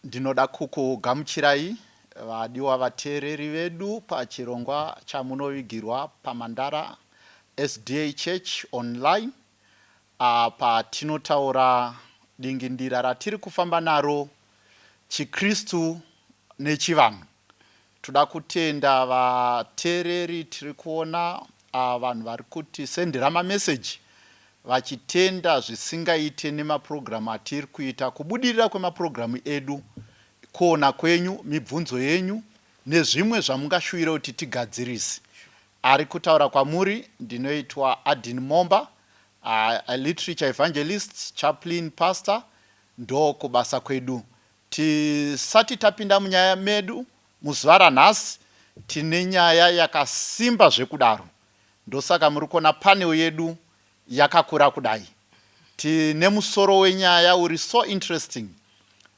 Ndinoda kukugamuchirai vadiwa vateereri vedu pachirongwa chamunovigirwa paMandara SDA Church Online apa tinotaura dingindira ratiri kufamba naro chiKristu nechivanhu. Toda kutenda vateereri tiri kuona vanhu vari kutisendera mameseji vachitenda zvisingaite nemapurogiramu atiri kuita, kubudirira kwemapurogiramu edu, kuona kwenyu, mibvunzo yenyu nezvimwe zvamungashuwire kuti tigadzirise. Ari kutaura kwamuri ndinoitwa Adin Momba, a literature evangelist, chaplain, pastor, ndokubasa kwedu. Tisati tapinda munyaya medu muzuva ranhasi, tine nyaya yakasimba zvekudaro. Ndosaka muri kuona panel yedu yakakura kudai. Tine musoro wenyaya uri so interesting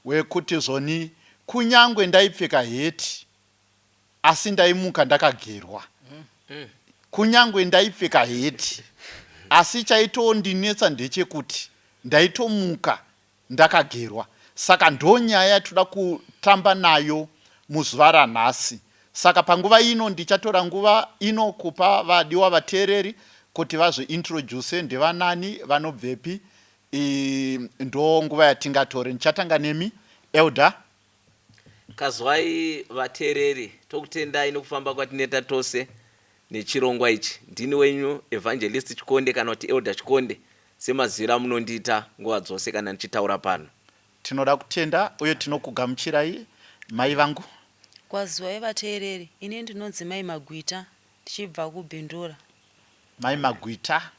wekuti zvoni kunyangwe ndaipfeka heti asi ndaimuka ndakagerwa. Kunyangwe ndaipfeka heti asi chaitondinetsa ndechekuti ndaitomuka ndakagerwa. Saka ndonyaya yatoda kutamba nayo muzuva ranhasi. Saka panguva ino ndichatora nguva ino kupa vadiwa vateereri kuti vazviintroduce, ndevanani, vanobvepi, ndo nguva yatingatore. Ndichatanga nemi Elder. Kazwai vateereri, tokutendai nekufamba kwatinoita tose nechirongwa ichi. Ndini wenyu Evangelist Chikonde kana kuti Elder Chikonde semaziviro amunondiita nguva dzose kana ndichitaura pano. Tinoda kutenda uye tinokugamuchirai mai vangu. Kwaziwai vateereri, ini ndinonzi Mai Magwita ndichibva kuBindura. Mai Magwita,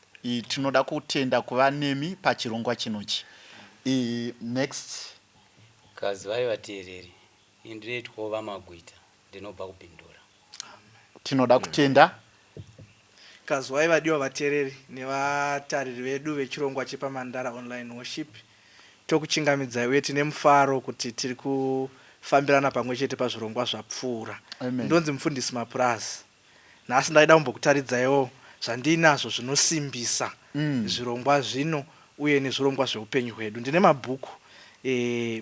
tinoda kutenda kuva nemi pachirongwa chinochi. Next. Kwaziwai vateereri, ini ndinoitwawo VaMagwita ndinobva kuBindura. Tinoda kutenda. Kazwai vadiwa vateereri nevatariri vedu vechirongwa chepaMandara Online Worship. Tokuchingamidzai uye tine mufaro kuti tiri kufambirana pamwe chete pazvirongwa zvapfuura. Amen. Ndonzi Mufundisi Mapurazi. Nhasi ndaida kumbokutaridzaiwo zvandiinazvo zvinosimbisa zvirongwa zvino uye nezvirongwa zveupenyu hwedu. Ndine mabhuku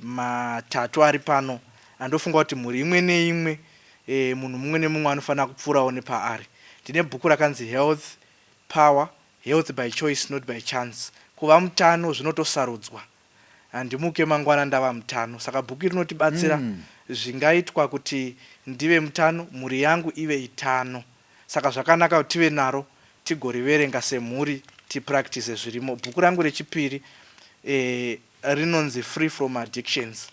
matatu ari pano andofunga kuti mhuri imwe neimwe, munhu mumwe nemumwe anofanira kupfuurawo nepaari. Ndine bhuku rakanzi Health Power, Health by Choice Not by Chance. Kuva mutano zvinotosarudzwa. Handimuke mangwana ndava mutano. Saka bhuku iri rinotibatsira zvingaitwa kuti ndive mutano, mhuri yangu ive itano. Saka zvakanaka kuti tive naro tigoriverenga semhuri tipractise zvirimo. Bhuku rangu rechipiri rinonzi Free from Addictions.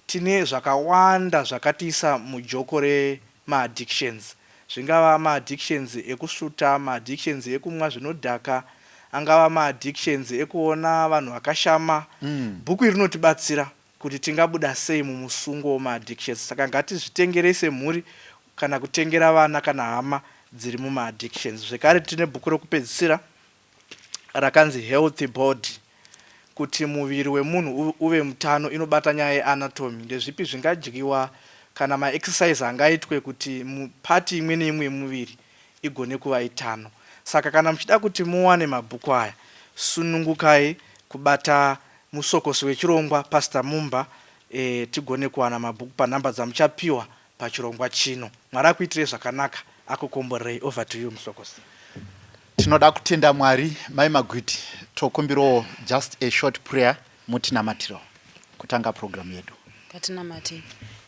Tine zvakawanda zvakatiisa mujoko remaaddictions. Zvingava maaddictions ekusvuta, maaddictions ekumwa zvinodhaka, angava maaddictions ekuona vanhu vakashama. Bhuku iri rinotibatsira kuti tingabuda sei mumusungo wemaaddictions. Saka ngatizvitengerei semhuri kana kutengera vana kana hama dziri mumaaddictions. Zvekare tine bhuku rekupedzisira rakanzi Healthy Body, kuti muviri wemunhu uve mutano, inobata nyaya yeanatomy, ndezvipi zvingadyiwa kana maexercise angaitwe kuti part imwe neimwe yemuviri igone kuva itano. Saka kana muchida kuti muwane mabhuku aya, sunungukai kubata musokosi wechirongwa Pastor Mumba tigone kuwana mabhuku panhamba dzamuchapiwa pachirongwa chino. Mwari akuitirei zvakanaka akukomborerei. Over to you Musokosi. Tinoda kutenda Mwari. Mai Magwiti, tokumbirawo just a short prayer mutinamatiro kutanga program yedu. Ngatinamate.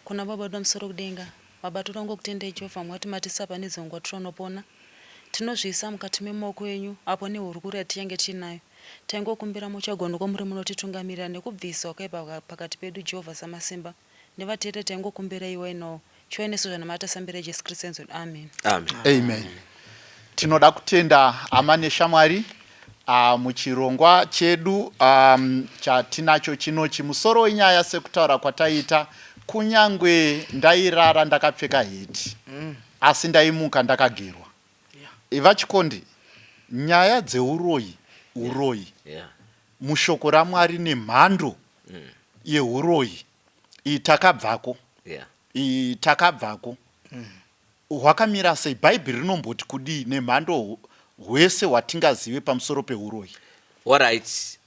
Kuna Baba wedu vamusoro kudenga, Baba toda kungokutendai Jehovha Mwari kuti matisa pane dzimwe nguva tinopona. Tinozviisa mukati memaoko enyu apo nehurukuro yatichange tiinayo. Taingokumbira muchagona kwamuri munotitungamirira nekubvisa wakaipa pakati pedu Jehovha Samasimba. Nevateereri taingokumbira iwai no chiwai nesu zvanamata sambira Jesu Kristu enzoni amen. Amen. Amen. Tinoda kutenda hama neshamwari muchirongwa chedu chatinacho chinochi. Musoro wenyaya sekutaura kwataita, kunyangwe ndairara ndakapfeka heti asi ndaimuka ndakagerwa. VaChikondi, nyaya dzeuroyi, uroyi mushoko raMwari nemhando yehuroyi iyi takabvako. Iyi takabvako. Hwakamira sei? Bhaibheri rinomboti kudii nemhando hwese hwatingazive pamusoro pehuroyi? Alright,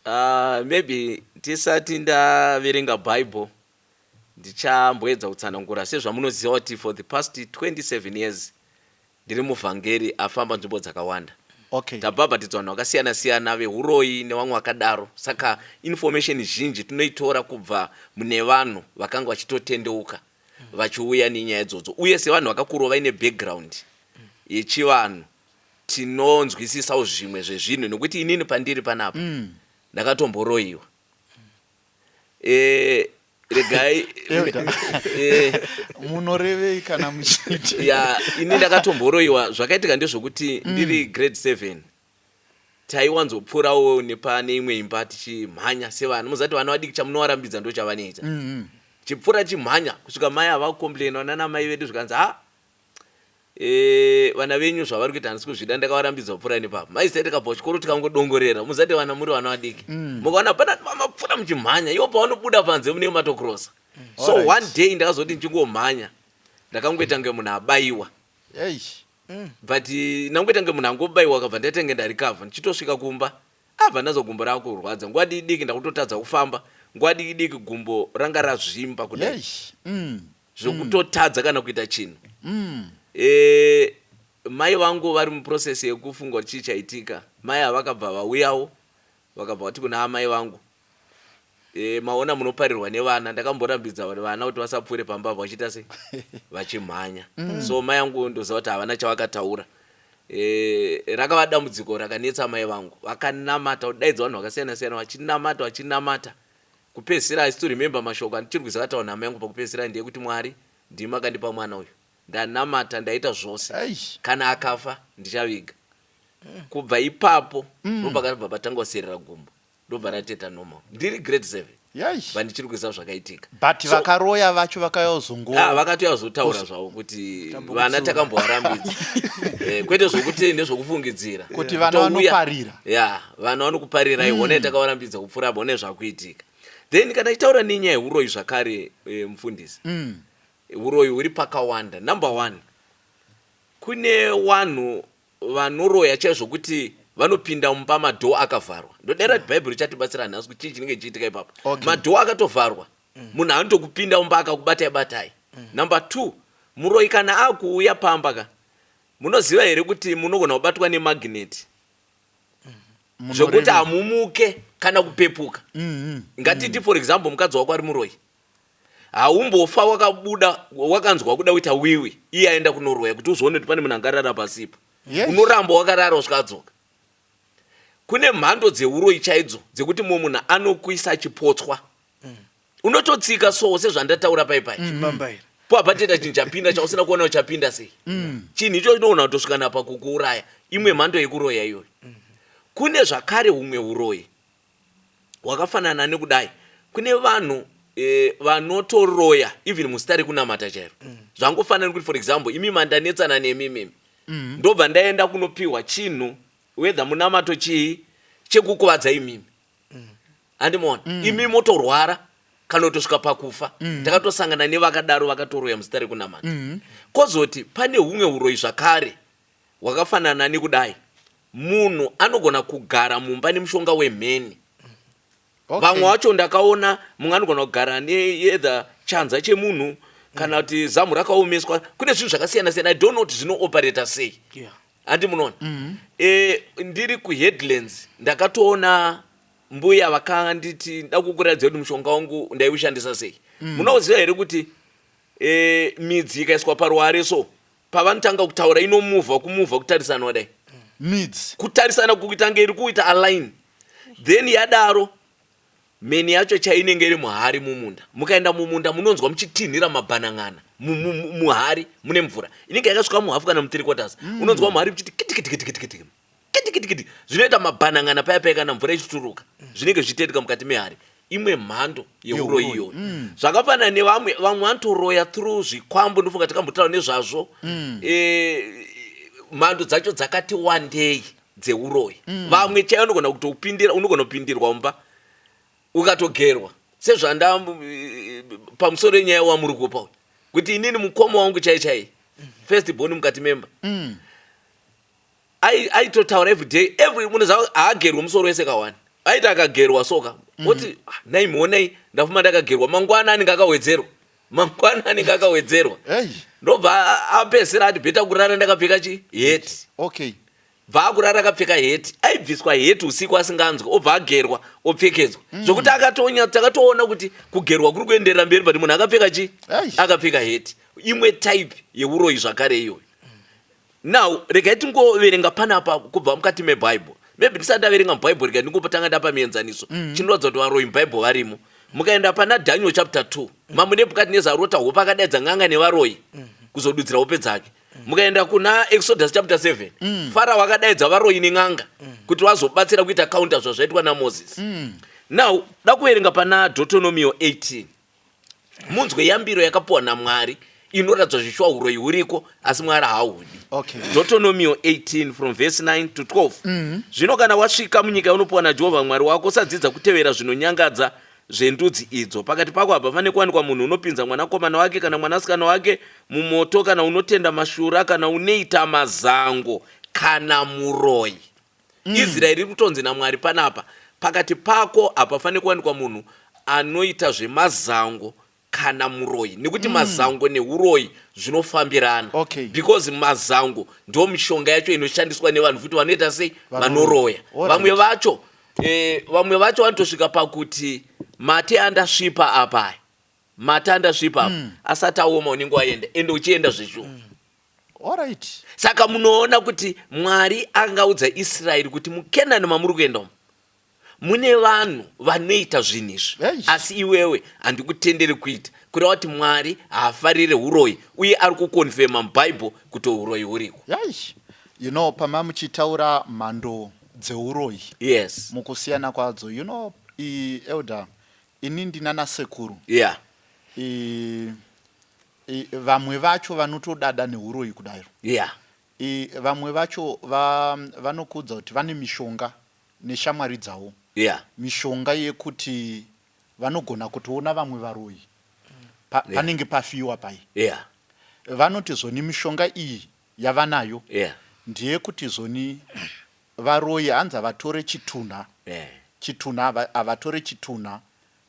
maybe tisati ndaverenga Bible. Ndichamboedza kutsanangura sezvamunoziva kuti for the past 27 years ndiri muvhangeri afamba nzvimbo dzakawanda. Tabhabhatidzwa vanhu vakasiyana siyana vehuroyi nevamwe vakadaro, saka information zhinji tinoitora kubva mune vanhu vakanga vachitotendeuka vachiuya nenyaya idzodzo, uye sevanhu vakakurawo vaine background yechivanhu tinonzwisisawo zvimwe zvezvinhu, nekuti inini pandiri panapa ndakatomboroyiwa. Regai. Elder. Munorevei kana muchiti? Ya, ini ndakatomboroyiwa. Zvakaitika ndezvokuti ndiri grade 7 taiwanzopfuurawo nepane imwe imba tichimhanya sevana. Muzati vana vadiki chamunovarambidza ndo chavanoita. Chipfuura chimhanya kusvika mai avakucomplaina nana mai vedu, zvikanzi, "Ha, vana venyu zvavari kuita handisi kuzvida, ndakavarambidza kupfuura nepapo." Maizita tikabva kuchikoro tikangodongorera. Muzati vana muri vana vadiki, mukaona pana mapfuura muchimhanya, ivo pavanobuda panze munenge matokrosa. So one day ndakazoti ndichingomhanya, ndakangoita kunge munhu abayiwa. But ndangoita kunge munhu angobayiwa, akabva ndaitenge ndarecover. Ndichitosvika kumba, abva ndazwa gumbo rakurwadza. Nguva diki diki ndakutotadza kufamba, nguva diki diki gumbo ranga razvimba kudai zvekutotadza kana kuita chinhu. Mai vangu vari muprocess yekufunga kuti chii chaitika. Mai ava vakabva vauyawo, vakabva vati kuna amai vangu, "Maona munoparirwa nevana. Ndakamborambidza vana kuti vasapfuure pamba vachiita sei, vachimhanya." So mai vangu ndoziva kuti havana chavakataura. Rakava dambudziko rakanetsa mai vangu. Vakanamata, kudaidza vanhu vakasiyana siyana, vachinamata, vachinamata. Kupedzisira, I still remember mashoko andichiri kuziva ataura namai vangu pakupedzisira ndeyekuti, "Mwari, ndimi makandipa mwana uyu. Ndanamata, ndaita zvose. Kana akafa ndichaviga." Kubva ipapo ndopakabva patanga kuserera gumbo, ndobva rateta normal. Ndiri grade 7 vandichiri kuziva zvakaitika. But vakaroya vacho vakayozongo Ah, vakatouya zotaura zvavo kuti vana takambovarambidza. Kwete zvokuti ndezvokufungidzira. Kuti vana vanoparira. Ya, vana vanokuparirai. Honai, takavarambidza kupfuura apa, honai zvakuitika. Then kana ichitaura nenyaya yeuroyi zvakare, mufundisi, uroyi huri pakawanda. Number one, kune vanhu vanoroya chaizvo kuti vanopinda mumba madoor akavharwa. Ndodera kuti Bhaibheri richatibatsira nhasi kuti chii chinenge chichiitika ipapo. Madoor akatovharwa, munhu anotokupinda mumba akakubatai batai. Number two, muroyi kana akuuya pamba ka, munoziva here kuti munogona kubatwa nemagnet zvekuti hamumuke kana kupepuka? Ngatiti for example mukadzi wako ari muroyi, haumbofa wakabuda wakanzwa kuda kuita wiwi iye aenda kunoroya kuti uzoone kuti pane munhu angarara pasipo. Unoramba wakarara usvika adzoka. Kune mhando dzeuroyi chaidzo dzekuti mumwe munhu anokuisa chipotswa, unototsika so sezvandataura pai pai. Chibambaira. Poapatoita chinhu chapinda chausina kuona kuti chapinda sei. Chinhu icho chinogona kutosvika napa kukuuraya. Imwe mhando yekuroya iyoyo. Kune zvakare humwe uroyi hwakafanana nekudai, kune vanhu vanotoroya even muzita rekunamata chairo. Zvangofanana nekuti for example imi mandanetsana nemi mimi, ndobva ndaenda kunopiwa chinhu, whether munamato chii, chekukuvadza imimi, handimaona, imi motorwara kana kutosvika pakufa. Takatosangana nevakadaro vakatoroya muzita rekunamata. Kozoti pane humwe uroyi zvakare hwakafanana nekudai, munhu anogona kugara mumba nemushonga wemheni. Vamwe vacho ndakaona mumwe anogona kugara neither chanza chemunhu kana kuti zamu rakaomeswa. Kune zvinhu zvakasiyana siyana, I don't know kuti zvinooperata sei, handi munoona? Ndiri kuHeadlands ndakatoona mbuya vakanditi, "Nda kukuratidza kuti mushonga wangu ndaiushandisa sei." Munoziva here kuti midzi ikaiswa paruware so, pavanotanga kutaura inomuvha, kumuvha kutarisana wadai? Midzi? Kutarisana kuita nge iri kuita align. Then yadaro mheni yacho chainenge iri muhari mumunda. Mukaenda mumunda munonzwa muchitinhira mabhanan'ana muhari mune mvura inenge yakasvika muhafu kana muthree quarters. Unonzwa muhari muchiti kitikitikitikitikiti kitikitikiti, zvinoita mabhanan'ana paya paya kana mvura ichituruka, zvinenge zvichitetika mukati mehari. Imwe mhando yeuroyi iyoyo. Zvakafanana nevamwe, vamwe vanotoroya through zvikwambo, ndofunga takambotaura nezvazvo. Mhando dzacho dzakati wandei dzeuroyi. Vamwe chaivo unogona kutopindira, unogona kupindirwa mumba ukatogerwa, sezvanda pamusoro yenyaya wamuri kupa uyu, kuti inini mukoma wangu chai chai, first born mukati memba, aitotaura everyday, every munoziva haagerwe musoro wese kawani. Aiti akagerwa soka oti, "Ah, nai muonei, ndafuma ndakagerwa." Mangwana anenge akawedzerwa. Mangwana anenge akawedzerwa. Hey. Ndobva apedzisira ati better kurara ndakapfeka chi heti. Okay. Bva akurara akapfeka heti. Aibviswa heti usiku asinganzwi obva agerwa opfekedzwa. Zvokuti akatonya takatoona kuti kugerwa kuri kuenderera mberi but munhu akapfeka chi akapfeka heti. Imwe type yeuroyi zvakare iyoyo. Now regai tingoverenga panapa kubva mukati meBible. Maybe ndisati ndaverenga muBible regai ndingotanga ndapa mienzaniso. Chinoratidza kuti varoyi muBible varimo. Mukaenda pana Daniel chapter 2, Mambo Nebhukadhineza arota hope akadaidza n'anga nevaroyi kuzodudzira hope dzake. Mukaenda kuna Exodus chapter 7, Farao akadaidza varoyi nen'anga kuti vazobatsira kuita counter zvazvaitwa naMoses. Now da kuverenga pana Deuteronomio 18. Munzwe yambiro yakapuwa naMwari inoratidza zvishuwa huroyi huriko asi Mwari haahudi. Okay. Deuteronomio 18 from verse 9 to 12. Zvino kana wasvika munyika yaunopuwa naJehovha Mwari wako, usadzidza kutevera zvinonyangadza zvendudzi idzo. Pakati pako hapafaniri kuwanikwa munhu unopinza mwanakomana wake kana mwanasikana wake mumoto, kana unotenda mashura, kana unoita mazango, kana muroyi. Israeri iri kutonzi naMwari panapa, pakati pako hapafaniri kuwanikwa munhu anoita zvemazango kana muroyi nekuti mazango neuroyi zvinofambirana. Okay. Because mazango ndo mishonga yacho inoshandiswa nevanhu futi vanoita sei? Vanoroya. Vanoroya. Alright. Vamwe vacho vamwe vacho vanotosvika pakuti mate andasvipa apa aya, mate andasvipa apa asati aoma unenge waenda, ende uchienda zveshuwa. Alright. Saka munoona kuti Mwari angaudza Israeri kuti muKenani mamuri kuenda umu mune vanhu vanoita zvinhu izvi, asi iwewe handikutenderi kuita. Kureva kuti Mwari haafarire huroyi uye ari kukonfema muBible kuti huroyi huriko. Eish. You know, pama muchitaura mhando dzeuroyi. Yes. Mukusiyana kwadzo. You know, elder, ini ndinana sekuru. Yeah. Vamwe vacho vanotodada neuroyi kudaro. Yeah. Vamwe vacho vanokuudza kuti vane mishonga neshamwari dzavo. Yeah. Mishonga yekuti vanogona kutoona vamwe varoyi panenge pafiwa pai. Yeah. Vanoti zvoni mishonga iyi yavanayo Yeah. ndeyekuti zvoni varoyi hanzi havatore chitunha. Yeah. Chitunha havatore chitunha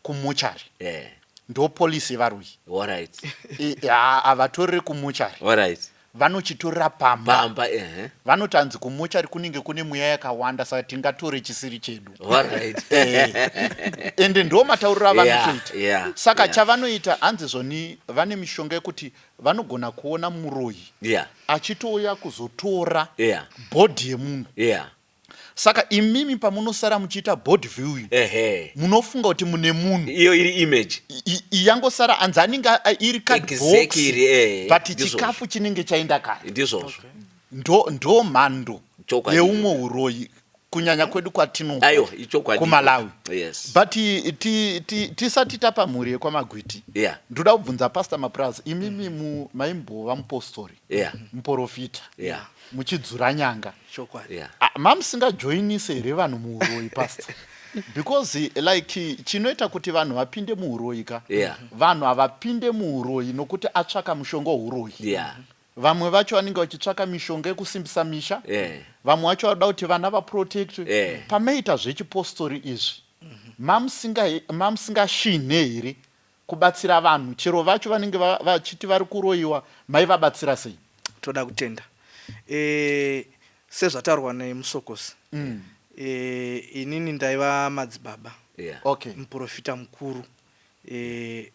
kumochari. Yeah. Ndo policy yevaroyi. Alright. Havatorere kumochari. Alright. Vanochitorera pamba. Pamba, ehe. Vanoti hanzi kumochari kunenge kune mweya yakawanda saka tingatore chisiri chedu. Alright. Ende ndo matauriro avanotoita. Yeah, yeah, Saka yeah. chavanoita hanzi zvoni vane mishonga yekuti vanogona kuona muroyi Yeah. achitouya kuzotora Yeah. body yemunhu. Yeah. Saka imimi pamunosara muchiita body viewing, Ehe. munofunga kuti mune munhu. Iyo iri image. Yangosara hanzi anenge iri cardbox, Exactly, but ndizvozvo. chikafu chinenge chaenda kare. Ndizvozvo. Ndo mhando Chokwadi. yeumwe uroyi kunyanya kwedu kwatinobva Aiwa, ichokwadi. kuMalawi. Yes. But tisati tapa mhuri yekwaMagwiti. Yeah. Ndoda kubvunza Pastor Mapurazi, imimi maimbova mupostori, Yeah. muporofita, Yeah. muchidzura nyanga. Chokwadi. Yeah. Mamusingajoinise here vanhu muuroyi, Pastor? Because like chinoita kuti vanhu vapinde muuroyi ka. Yeah. Vanhu havapinde muuroyi nokuti atsvaka mushonga weuroyi. Yeah. Vamwe vacho vanenge vachitsvaka mishonga yekusimbisa misha. Yeah. Vamwe vacho vanoda kuti vana vaprotectwe. Yeah. Pamaita zvechipostori izvi, mamusingashinhe here kubatsira vanhu? Chero vacho vanenge vachiti vari kuroyiwa, maivabatsira sei? Toda kutenda. Sezvataurwa nemusokosi, inini ndaiva madzibaba. Yeah. Okay. Muprofita mukuru.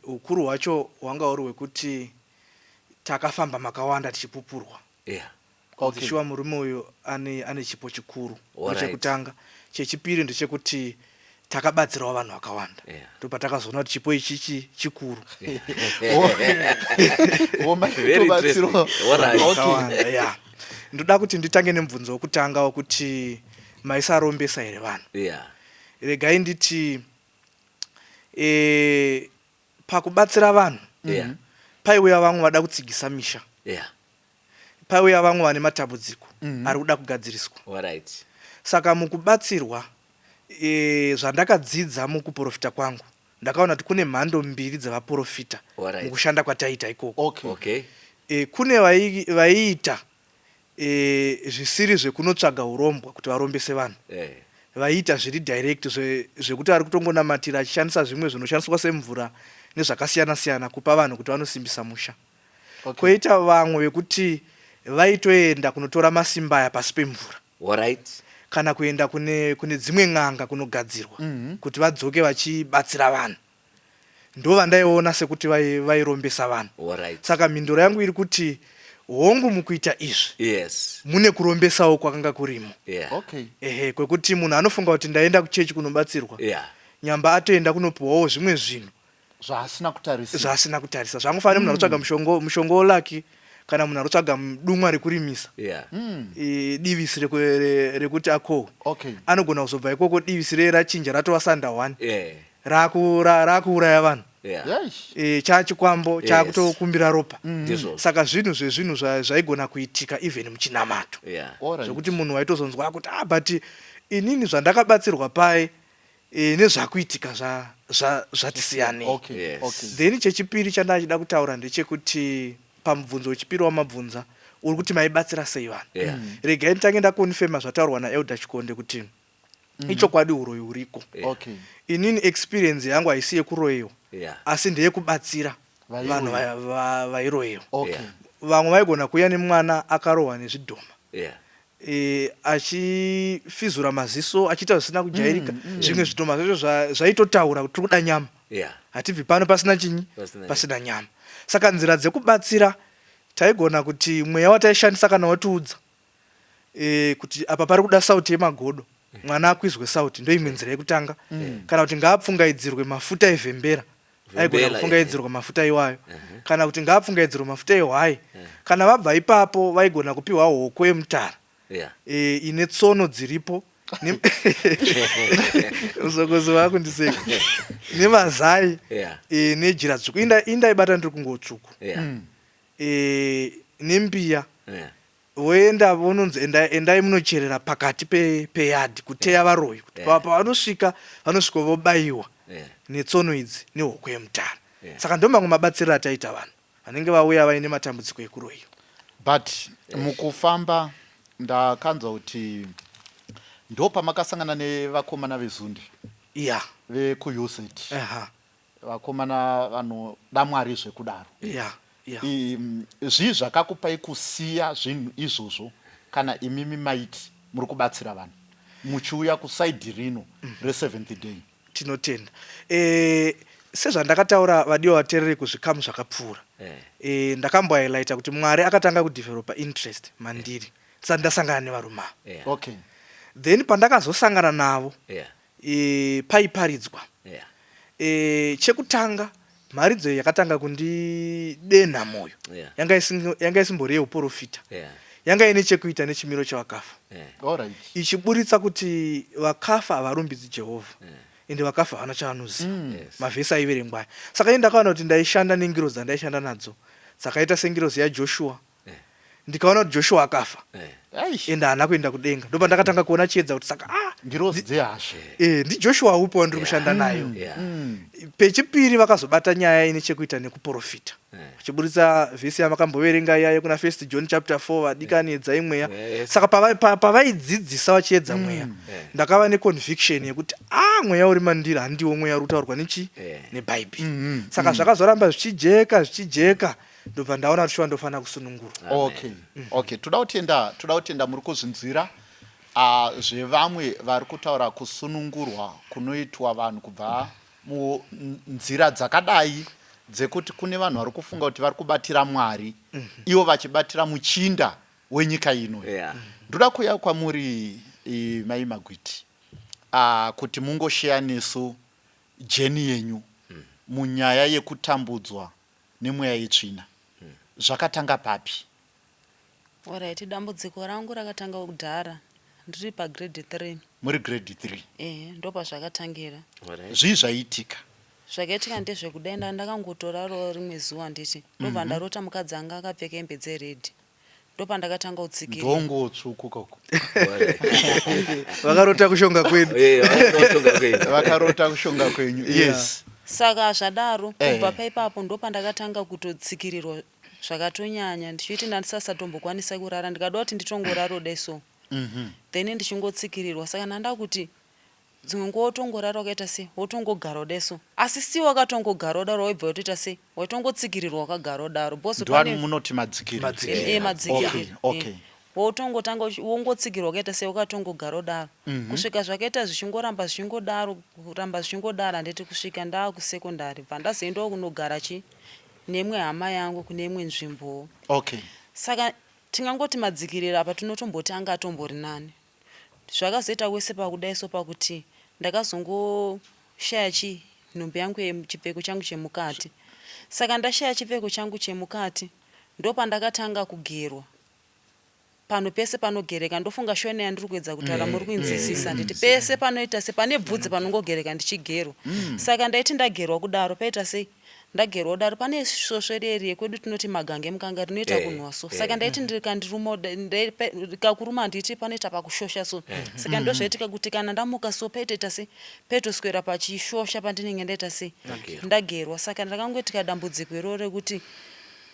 Ukuru hwacho hwanga huri hwekuti takafamba makawanda tichipupurwa. Yeah. Okay. Shuwa murume uyu ane chipo chikuru. Alright. Chekutanga, chechipiri ndechekuti takabatsirawo vanhu vakawanda. Yeah. Ndopatakazona kuti chipo ichi chikuru. Very interesting. Alright. Okay. Vakawanda, yeah. Ndoda kuti nditange nemubvunzo wekutanga wekuti maisarombesa here vanhu? Yeah. Regai nditi pakubatsira vanhu, Yeah. paiuya vamwe vada kutsigisa misha. Yeah. Paiuya vamwe vane matambudziko ari kuda kugadziriswa. Alright. Saka mukubatsirwa, zvandakadzidza mukuprofita kwangu, ndakaona kuti kune mhando mbiri dzevaprofita Alright. mukushanda kwataiita ikoko. Okay. Okay. Kune vaiita zvisiri zvekunotsvaga urombwa kuti varombese vanhu. Vaiita zviri direct zvekuti ari kutongonamatira achishandisa zvimwe zvinoshandiswa semvura nezvakasiyana siyana kupa vanhu kuti vanosimbisa musha. Okay. Koita vamwe vekuti vaitoenda kunotora masimba aya pasi pemvura. Alright. Kana kuenda kune, kune dzimwe n'anga kunogadzirwa mm -hmm. kuti vadzoke vachibatsira vanhu. Ndovandaiona sekuti vairombesa vai vanhu. Alright. Saka mhinduro yangu iri kuti hongu mukuita izvi yes. mune kurombesawo kwakanga kurimo. Yeah. Okay. Ehe, kwekuti munhu anofunga kuti ndaenda kuchechi kunobatsirwa. Yeah. Nyamba atoenda kunopiwawo zvimwe zvinhu zvaasina kutarisa zvaasina kutarisa zvangofanira munhu anotsvaga mushongo mushongo wolaki kana munhu anotsvaga dumwa rekurimisa yeah. e, divisi rekuti akohwe okay. anogona kuzobva ikoko divisi ree rachinja ratova sanda one yeah. rakuuraya vanhu yeah. Yes. e, chachikwambo Yes. chakutokumbira ropa Ndizvozvo. saka zvinhu zvezvinhu zvaigona kuitika even muchinamato yeah. Alright. zvekuti munhu waitozonzwa kuti ah but inini zvandakabatsirwa pai e, nezvakuitika zvatisiyanei zva, zva Okay. Yes. Okay. Then chechipiri chandachida kutaura ndechekuti pamubvunzo wechipiri wamabvunza uri kuti maibatsira sei vanhu Yeah. Regai nditange ndakonfema zvataurwa naelder Chikonde kuti ichokwadi uroyi huriko. Yeah. Okay. Inini experience yangu haisi yekuroyiwa Yeah. asi ndeyekubatsira vanhu Vairoyiwa. vairoyiwa. Okay. Yeah. Vamwe vaigona kuuya nemwana akarohwa nezvidhoma Yeah. e, achifizura maziso achiita zvisina kujairika zvimwe zvidhoma zvacho zvaitotaura kuti tiri kuda nyama Yeah. hatibvi pano pasina chinyi Pasina pasina nyama saka nzira dzekubatsira taigona kuti mweya wataishandisa kana watiudza e, kuti apa pari kuda sauti yemagodo mwana akwizwe sauti ndoimwe nzira yekutanga kana kuti ngaapfungaidzirwe mafuta evhembera aigona Vhembela, kupfungaidzirwa mafuta iwayo kana kuti ngaapfungaidzirwe mafuta ehwai kana vabva ipapo vaigona kupiwa hoko yemutara Yeah. e, ine tsono dziripo musokozi vakundiseka nemazai Yeah. e, nejira dzvuku indaibata ndiri kunguo tsvuku Yeah. e, nembiya Yeah. voenda vononzi endai, endai munocherera pakati peyadhi pe kuteya varoyi kuti Yeah. pavanosvika vanosvika vobayiwa Yeah. netsono idzi nehoko yemutara Yeah. saka ndo mamwe mabatsiriro ataita vanhu vanenge vauya vaine matambudziko ekuroyiwa But mukufamba ndakanzwa kuti ndopamakasangana nevakomana vezundi ya vekuUSAID aha vakomana vanoda Mwari zvekudaro ya ya Zvii zvakakupai kusiya zvinhu izvozvo kana imimi maiti muri kubatsira vanhu muchiuya kusaidhi rino reSeventh Day? Tinotenda e, sezvandakataura vadiwa vatereri kuzvikamu zvakapfuura Eh. e, ndakambohighlighta kuti Mwari akatanga kudevelopa interest mandiri ndisati ndasangana nevarume ava Yeah. Okay. Then pandakazosangana navo Yeah. e, paiparidzwa Yeah. e, chekutanga mharidzo yakatanga kundidenha mwoyo Yeah. yanga isimbori yeuprofita Yeah. yanga ine chekuita nechimiro chevakafa Yeah. Alright. ichiburitsa kuti vakafa havarumbidzi Jehovha ende vakafa havana chavanoziva Yes. Mavhesi aiverengwa aya saka ini ndakaona kuti ndaishanda nengirozi dzandaishanda nadzo dzakaita sengirozi yaJoshua Yeah. ndikaona kuti Joshua akafa Yeah. Eish. ende haana kuenda kudenga ndopandakatanga kuona chiedza kuti saka ah, Ngirozi dzehasha. e, ndiJoshua upi wandiri kushanda nayo Yeah. Pechipiri vakazobata nyaya ine chekuita nekuprofita Yeah. vachiburitsa vhesi yamakamboverenga iyayo kuna First John chapter 4 vadikani edzai mweya Yes. saka pavaidzidzisa vachiedza mweya Yeah. ndakava neconviction yekuti a ah, mweya uri mandiri handiwo mweya uri kutaurwa nechi Yeah. nebhaibheri saka zvakazoramba zvichijeka zvichijeka ndobva ndaona kuti shuwa ndofanira kusunungurwa Okay. Okay, toda kutenda, toda kutenda muri kuzvinzwira zvevamwe vari kutaura kusunungurwa kunoitwa vanhu kubva munzira dzakadai dzekuti kune vanhu vari kufunga kuti vari kubatira Mwari ivo vachibatira muchinda wenyika ino. Yeah. Ndoda kuuya kwamuri mai Magwiti kuti mungosheya nesu jeni yenyu munyaya yekutambudzwa nemweya yetsvina. Zvakatanga papi? Orit, dambudziko rangu rakatanga kudhara ndiri pagrade 3. Muri grade 3? Ehe, ndopazvakatangira. Alright. Zvii zvaiitika? Zvakaitika ndezvekudai nda ndakangotorarawo rimwe zuva nditi ndobva ndarota mukadzi anga akapfeka hembe dzeredhi ndopandakatanga kutsikira. Ndongo tsvuku koko. Vakarota kushonga kwedu. Yeah, vakatonga kwenyu. Vakarota kushonga kwenyu. Yes. Saka zvadaro kubva Eh. paipapo ndopandakatanga kutotsikirirwa zvakatonyanya ndichiti ndandisasatombokwanisa kurara ndikada kuti nditongoraro dai so then ndichingotsikirirwa saka ndanda kuti Dzimwe nguva wotongorara wakaita sei, wotongogara kudai so. Asi still wakatongogara kudaro waibva watoita sei, waitongotsikirirwa wakagara kudaro because Ndiwani pane munoti madzikirira? Madzikirira. Eh, madzikirira. Okay, okay. Eh. Wotongotanga uchi- wongotsikirwa wakaita sei wakatongogara kudaro. Kusvika zvakaita zvichingoramba zvichingodaro, kuramba zvichingodaro handiti kusvika ndaakusekondari bva ndazoendawo kunogara chi neimwe hama yangu kune imwe nzvimbowo. Okay. Saka tingangoti madzikirira apa tinotomboti anga atombori nani. Zvakazoita worse pakudai so pakuti ndakazongoshaya chi nhumbi yangu chipfeko changu chemukati. Saka ndashaya chipfeko changu chemukati ndopandakatanga kugerwa. Panhu pese panogereka ndofunga shona yandiri kuedza kutaura muri kuinzwisisa handiti pese panoita sepane bvudzi panongogereka ndichigerwa. Saka ndaiti ndagerwa kudaro paita sei Ndagerwa kudaro pane svosve riye riye kwedu tinoti maganga emukanga rinoita kunhuwa so saka ndaiti ndikandiruma rikakuruma handiti panoita pakushosha so saka ndozvaitika kuti kana ndamuka so paitoita se paitoswera pachishosha pandinenge ndaita sei ndagerwa saka ndakangoitika dambudziko iroro rekuti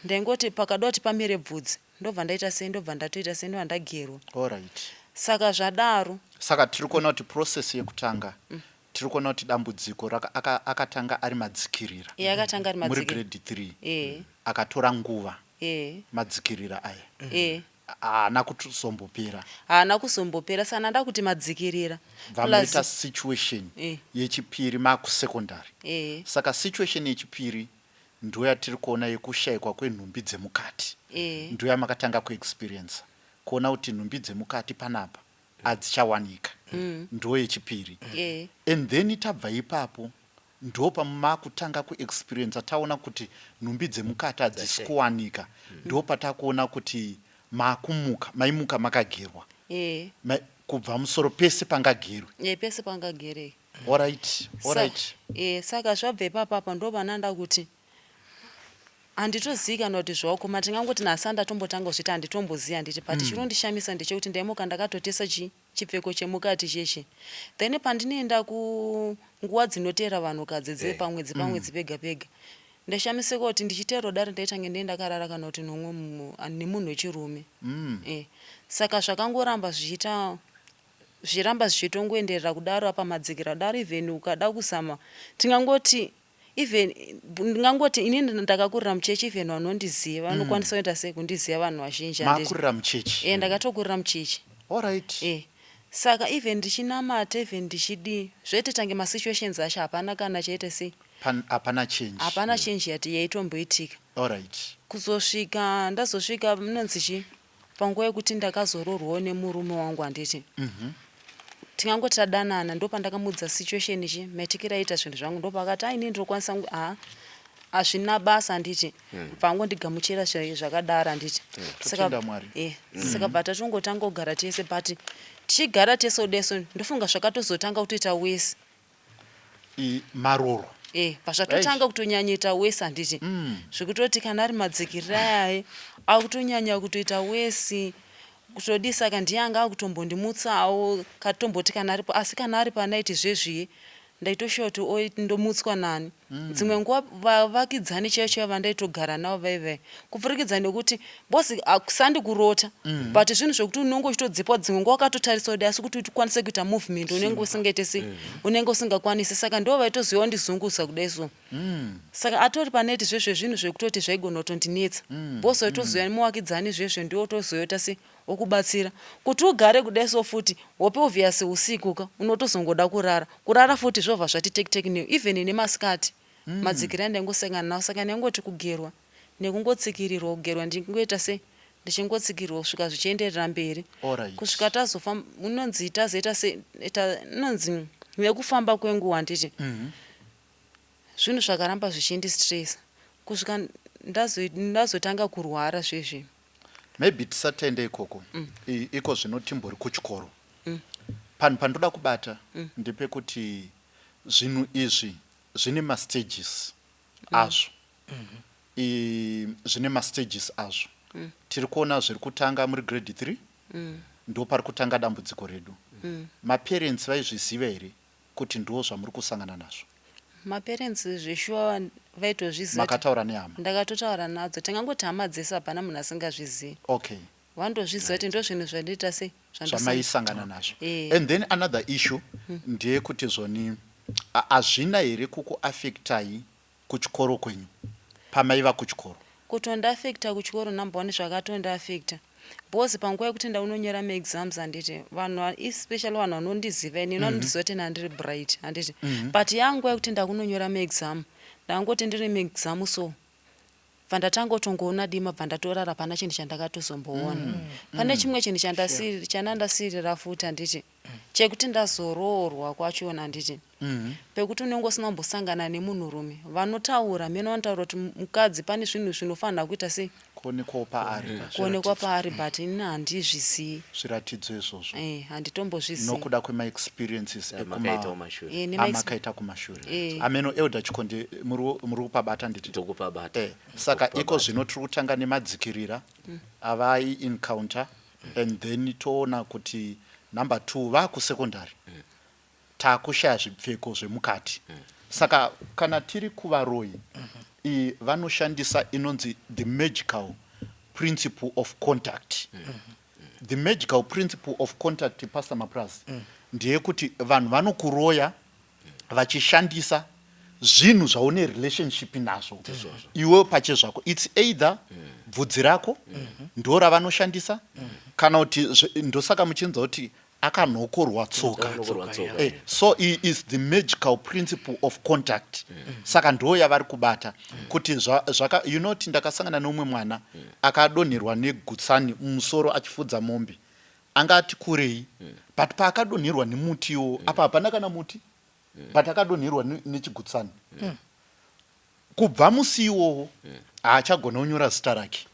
ndaingoti pakada kuti pamere bvudzi ndobva ndaita sei ndobva ndatoita sei ndobva ndagerwa Alright. saka zvadaro Saka tiri kuona kuti process yekutanga Tiri kuona kuti dambudziko raka, aka, akatanga ari madzikirira. Iye akatanga ari Muri madzikirira. grade 3. Eh. Akatora nguva. Eh. Madzikirira aya. Eh. Haana kuzombopera. Haana kuzombopera saka ndakuti madzikirira. Bva maita situation eh. yechipiri makusecondary. Eh. Saka situation yechipiri ndoyatiri kuona yekushaikwa kwenhumbi dzemukati. Eh. Ndoyamakatanga kuexperiencer. Kuona kuti nhumbi dzemukati panapa hadzichawanika ndo yechipiri Yeah. and then tabva ipapo ndopamakutanga kuexperienca taona kuti nhumbi dzemukati hadzisi kuwanika ndopatakuona kuti makumuka maimuka makagerwa Yeah. Kubva musoro pese pangagerwe. Yeah, pese pangagereke. Alright, alright. Eh, saka zvabva ipapapa ndovananda kuti Handitozivi kana kuti zvawakoma tingangoti nhasi andatombotanga kuzviita handitombozivi handiti but chinondishamisa ndechekuti ndaimuka ndakatotesa chi chipfeko chemukati cheche then pandinoenda kunguva dzinoteera vanhukadzi dze pamwedzi pamwedzi pega pega ndaishamisika kuti ndichiteerwa dare ndaitange ndee ndakarara kana kuti nomwe nemunhu wechirume eh saka zvakangoramba zvichiita zvichiramba zvichitongoenderera kudaro apa madzikira kudaro even ukada kuzama tingangoti Even ndingangoti inini ndakakurira muchechi even vanondiziva vanokwanisa kuita sei kundiziva vanhu vazhinji handiti? Makurira muchechi? Eh ndakatokurira muchechi. Alright. Eh saka even ndichinamata even ndichidii zvoita tange masituations acho hapana kana chaita sei Pan, hapana change. hapana change yati yaitomboitika. Alright. Kuzosvika ndazosvika munonzi chii Panguva yekuti ndakazoroorwawo nemurume wangu handiti tingangoti tadanana ndopandakamuudza situation chi maitikiro aiita zvinhu zvangu ndopaakati ah inini ndinokwanisa hangu haa hazvina basa handiti bva angondigamuchira zvakadaro handiti saka Totenda Mwari. eh, saka bva tatongotanga kugara tese but tichigara tese kudeso ndofunga zvakatozotanga kutoita worse I, maroro. Eh, pazvatotanga kutonyanyoita wesi handiti zvekutoti kana ari madzikirira ayaye akutonyanya kutoita wesi kutodii saka ndiye anga akutombondimutsawo katomboti kana aripo asi kana ari panaiti zvezviye ndaitoshuwa kuti oi ndomutswa nani dzimwe nguva vavakidzani chaivo chaivo vandaitogara navo vaivai kupfurikidza nekuti boss sandi kurota mm. but zvinhu zvekuti unenge uchitodzipwa dzimwe nguva wakatotarisa kudai asi kuti ukwanise kuita movement unenge usingaite sei mm. unenge usingakwanisi saka ndo vaitoziva wandizunguza kudai so mm. saka atori paneti zvezve zvinhu zvekutoti zvaigona kutondinetsa mm. boss waitoziva mm. muwakidzani zvezve ndiwo utozoita sei okubatsira kuti ugare kudai so futi hope obvious usiku ka unotozongoda kurara kurara futi zvobva zvati tektek new even nemasikati mm. madzikira ndaingosangana nawo saka ndaingoti kugerwa Nekungotsikirirwa kugerwa ndichingoita se ndichingotsikirirwa kusvika zvichienderera mberi Alright. kusvika tazofamba unonzi tazoita se ta, inonzi nekufamba kwenguva handiti zvinhu zvakaramba zvichindistressa kusvika ndazo ndazotanga kurwara zvezvi Maybe tisati taenda ikoko I- iko zvino timbori kuchikoro panhu pandoda kubata ndepekuti zvinhu izvi zvine mastages azvo zvine mastages azvo tiri kuona zviri kutanga muri grade 3 ndo pari kutanga dambudziko redu maparents vaizviziva here kuti ndo zvamuri kusangana nazvo? Maparents zveshuwa vaitozviziva. Makataura nehama? Ndakatotaura nadzo. Tingangoti hama dzese hapana munhu asingazvizivi. Okay. Vanotozviziva kuti ndozvinhu zvandiita sei. Zvamaisangana nazvo. Eh. And then another issue ndeyekuti zvoni hazvina here kukuafectai kuchikoro kwenyu pamaiva kuchikoro? Kutondiafecta kuchikoro, number one, zvakatondiafecta because panguva yekuti ndaunonyora maexams, handiti, vanhu, especially vanhu vanondiziva ini, vanondiziva kuti nandiri bright, handiti? But yanguva yekuti ndakunonyora maexam, ndangoti ndiri maexam, so bva ndatanga kutongoona dima, bva ndatorara. Pana chinhu chandakatozomboona, pane chimwe chinhu chandandasirira futi, handiti, chekuti ndazoroorwa kwachona, handiti, pekuti unenge usina kumbosangana nemunhurume. Vanotaura mene vanotaura kuti mukadzi pane zvinhu zvinofanira kuita sei? Kuonekwawo paari. Kuonekwa paari, but ini handizvizii. Zviratidzo izvozvo. Eh, handitombozvizii. Nokuda kwemaexperiences Makaita kumashure. Eh, amakaita kumashure. Eh. Ameno, Elder Chikonde, muri kupabata, nditi? Tokupabata. Eh, saka iko zvino tiri kutanga nemadzikirira avai encounter and then toona kuti number two, vaakusecondary, taakushaya zvipfeko zvemukati. Saka kana tiri kuvaroyi, vanoshandisa inonzi the magical principle of contact. The magical principle of contact, Pastor Mapras, ndeyekuti vanhu vanokuroya vachishandisa zvinhu zvaune relationship nazvo iwe pachezvako. It's either bvudzi rako ndo ravanoshandisa, kana kuti ndosaka muchinzwa kuti akanhokorwa tsoka. Akanhokorwa tsoka. Eh, so is the magical principle of contact. Saka ndo yavari kubata kuti zvaka you know kuti ndakasangana neumwe mwana akadonherwa negutsani mumusoro achifudza mombe. Anga ati kurei, but paakadonherwa nemutiwo, apa hapana kana muti, but akadonherwa nechigutsani. Kubva musi iwowo haachagona kunyora zita rake.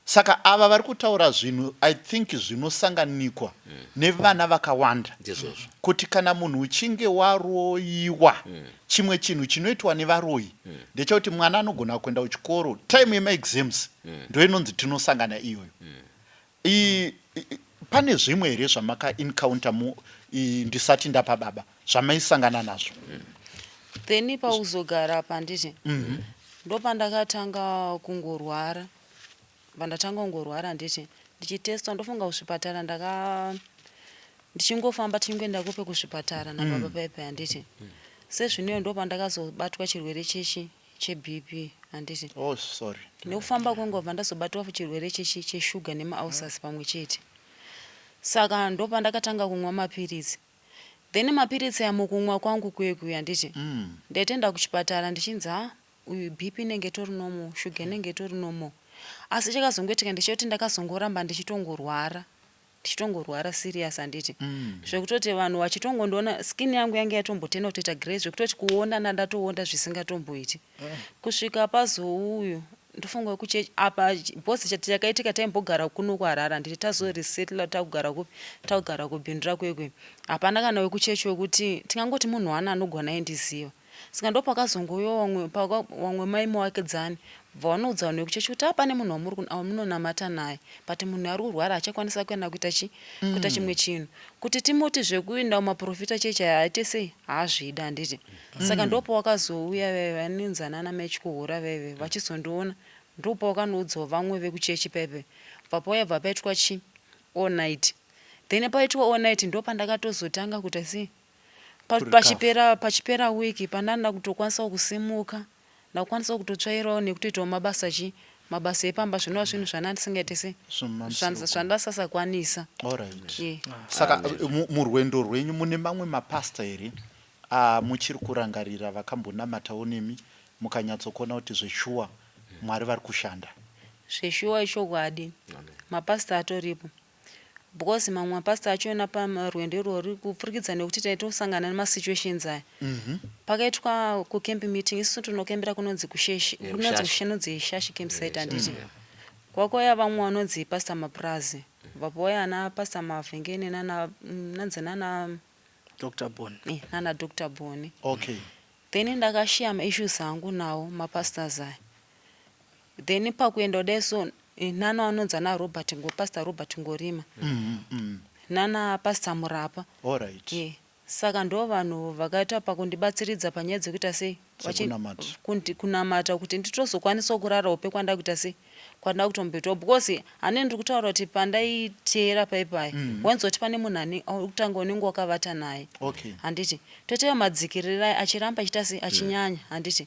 Saka ava vari kutaura zvinhu, I think, zvinosanganikwa nevana vakawanda, Ndizvozvo. kuti kana munhu uchinge waroyiwa, chimwe chinhu chinoitwa nevaroyi ndechekuti mwana anogona kuenda kuchikoro, time yemaexams ndo inonzi tinosangana iyoyo. Pane zvimwe here zvamakaencounter ndisati ndapa baba, zvamaisangana nazvo? Then pauzogara apa, handiti, ndopandakatanga kungorwara. Pandatanga kungorwara, handiti, ndichitestwa, ndofunga kuzvipatara ndaka ndichingofamba, tichingoenda kupe kuzvipatara nababa paipai, handiti. Sezvinoyo ndopandakazobatwa chirwere chechi cheBP, handiti. Oh, sorry. Nekufamba kwenguva ndazobatwa chirwere chechi cheshuga nemaulcers pamwe chete. Saka ndopandakatanga kumwa mapiritsi. Then mapiritsi aya, mukumwa kwangu kwekuya, handiti, ndaitoenda kuchipatara ndichinzi, ha, uyu BP inenge itori normal, shuga inenge itori normal. Asi chakazongoitika ndechekuti ndakazongoramba ndichitongorwara, ndichitongorwara serious, handiti, zvekutoti vanhu vachitongondiona, skin yangu yange yatombotena kutoita grey, zvekutoti kuona ndandatoonda zvisingatomboiti. Kusvika pazouyu, ndofunga kuchechi apa bhosi, chati chakaitika, taimbogara kuno kuHarare, handiti, tazoresettla, takugara kupi? Takugara kuBindura kwekwe. Hapana kana wekuchechi wekuti tingangoti munhu wana anogona aindiziva. Saka ndopakazongouya vamwe vamwe mai muvakidzani, bva vanoudza vanhu vekuchechi kuti, "A, pane munhu wamunonamata naye, but munhu ari kurwara, achakwanisa kuenda kuita chi kuita chimwe chinhu, kuti timuti zvekuenda kumaprofita chechi haaite sei, haazvida," handiti. Saka ndopawakazouya vaive vanonzi anana mai Chikuhura vaive vachizondiona. Ndopawakanoudzawo vamwe vekuchechi paipe, bva pauya, bva paitwa chi all night. Then paitwa all night, ndopandakatozotanga kuita sei, pachipera wiki pandanda kutokwanisawo kusimuka, ndakukwanisa kutotsvairawo nekutoitawo mabasa chi mabasa epamba, zvinova zvinhu zvana ndisingaite sei, zvandasasakwanisa. Alright. Yeah. Saka murwendo rwenyu mune mamwe mapasta here muchiri kurangarira vakambonamatawo nemi, mukanyatsokuona kuti zveshuwa Mwari vari kushanda? Zveshuwa, ichokwadi, mapasta atoripo, because mamwe mapasta achona parwendo irwori, kupfurikidza nekuti taitosangana nemasituations aya, pakaitwa kucamp meeting, isusu tinokembera kunonzi kuSheshi, kunonzi Kushashi. Kunonzi Shashi campsite, handiti. Kwakauya vamwe vanonzi Pastor Maprazi, vapauya ana Pastor Mavhengeni nana nanzi nana Dr Bon. Eh, nana Dr Boni. Then ndakashiya maissues angu nawo mapastors aya. Then pakuenda kudai so, nana vanonzi ana Robert, Pastor Robert Ngorima, nana Pastor Murapa. Yeah. Saka ndo vanhu vakaita pakundibatsiridza panyaya dzekuita sei Dzekunamata. Kunamata kuti nditozokwanisawo kurara hope kwandakuita sei kwandida kutomboitawo because hane ndiri kutaura kuti pandaiteera paipaya mm. wainzwa kuti pane munhu ane kutanga unenge wakavata naye okay. Handiti toteyo madzikirirai achiramba achiita sei achinyanya mm. Handiti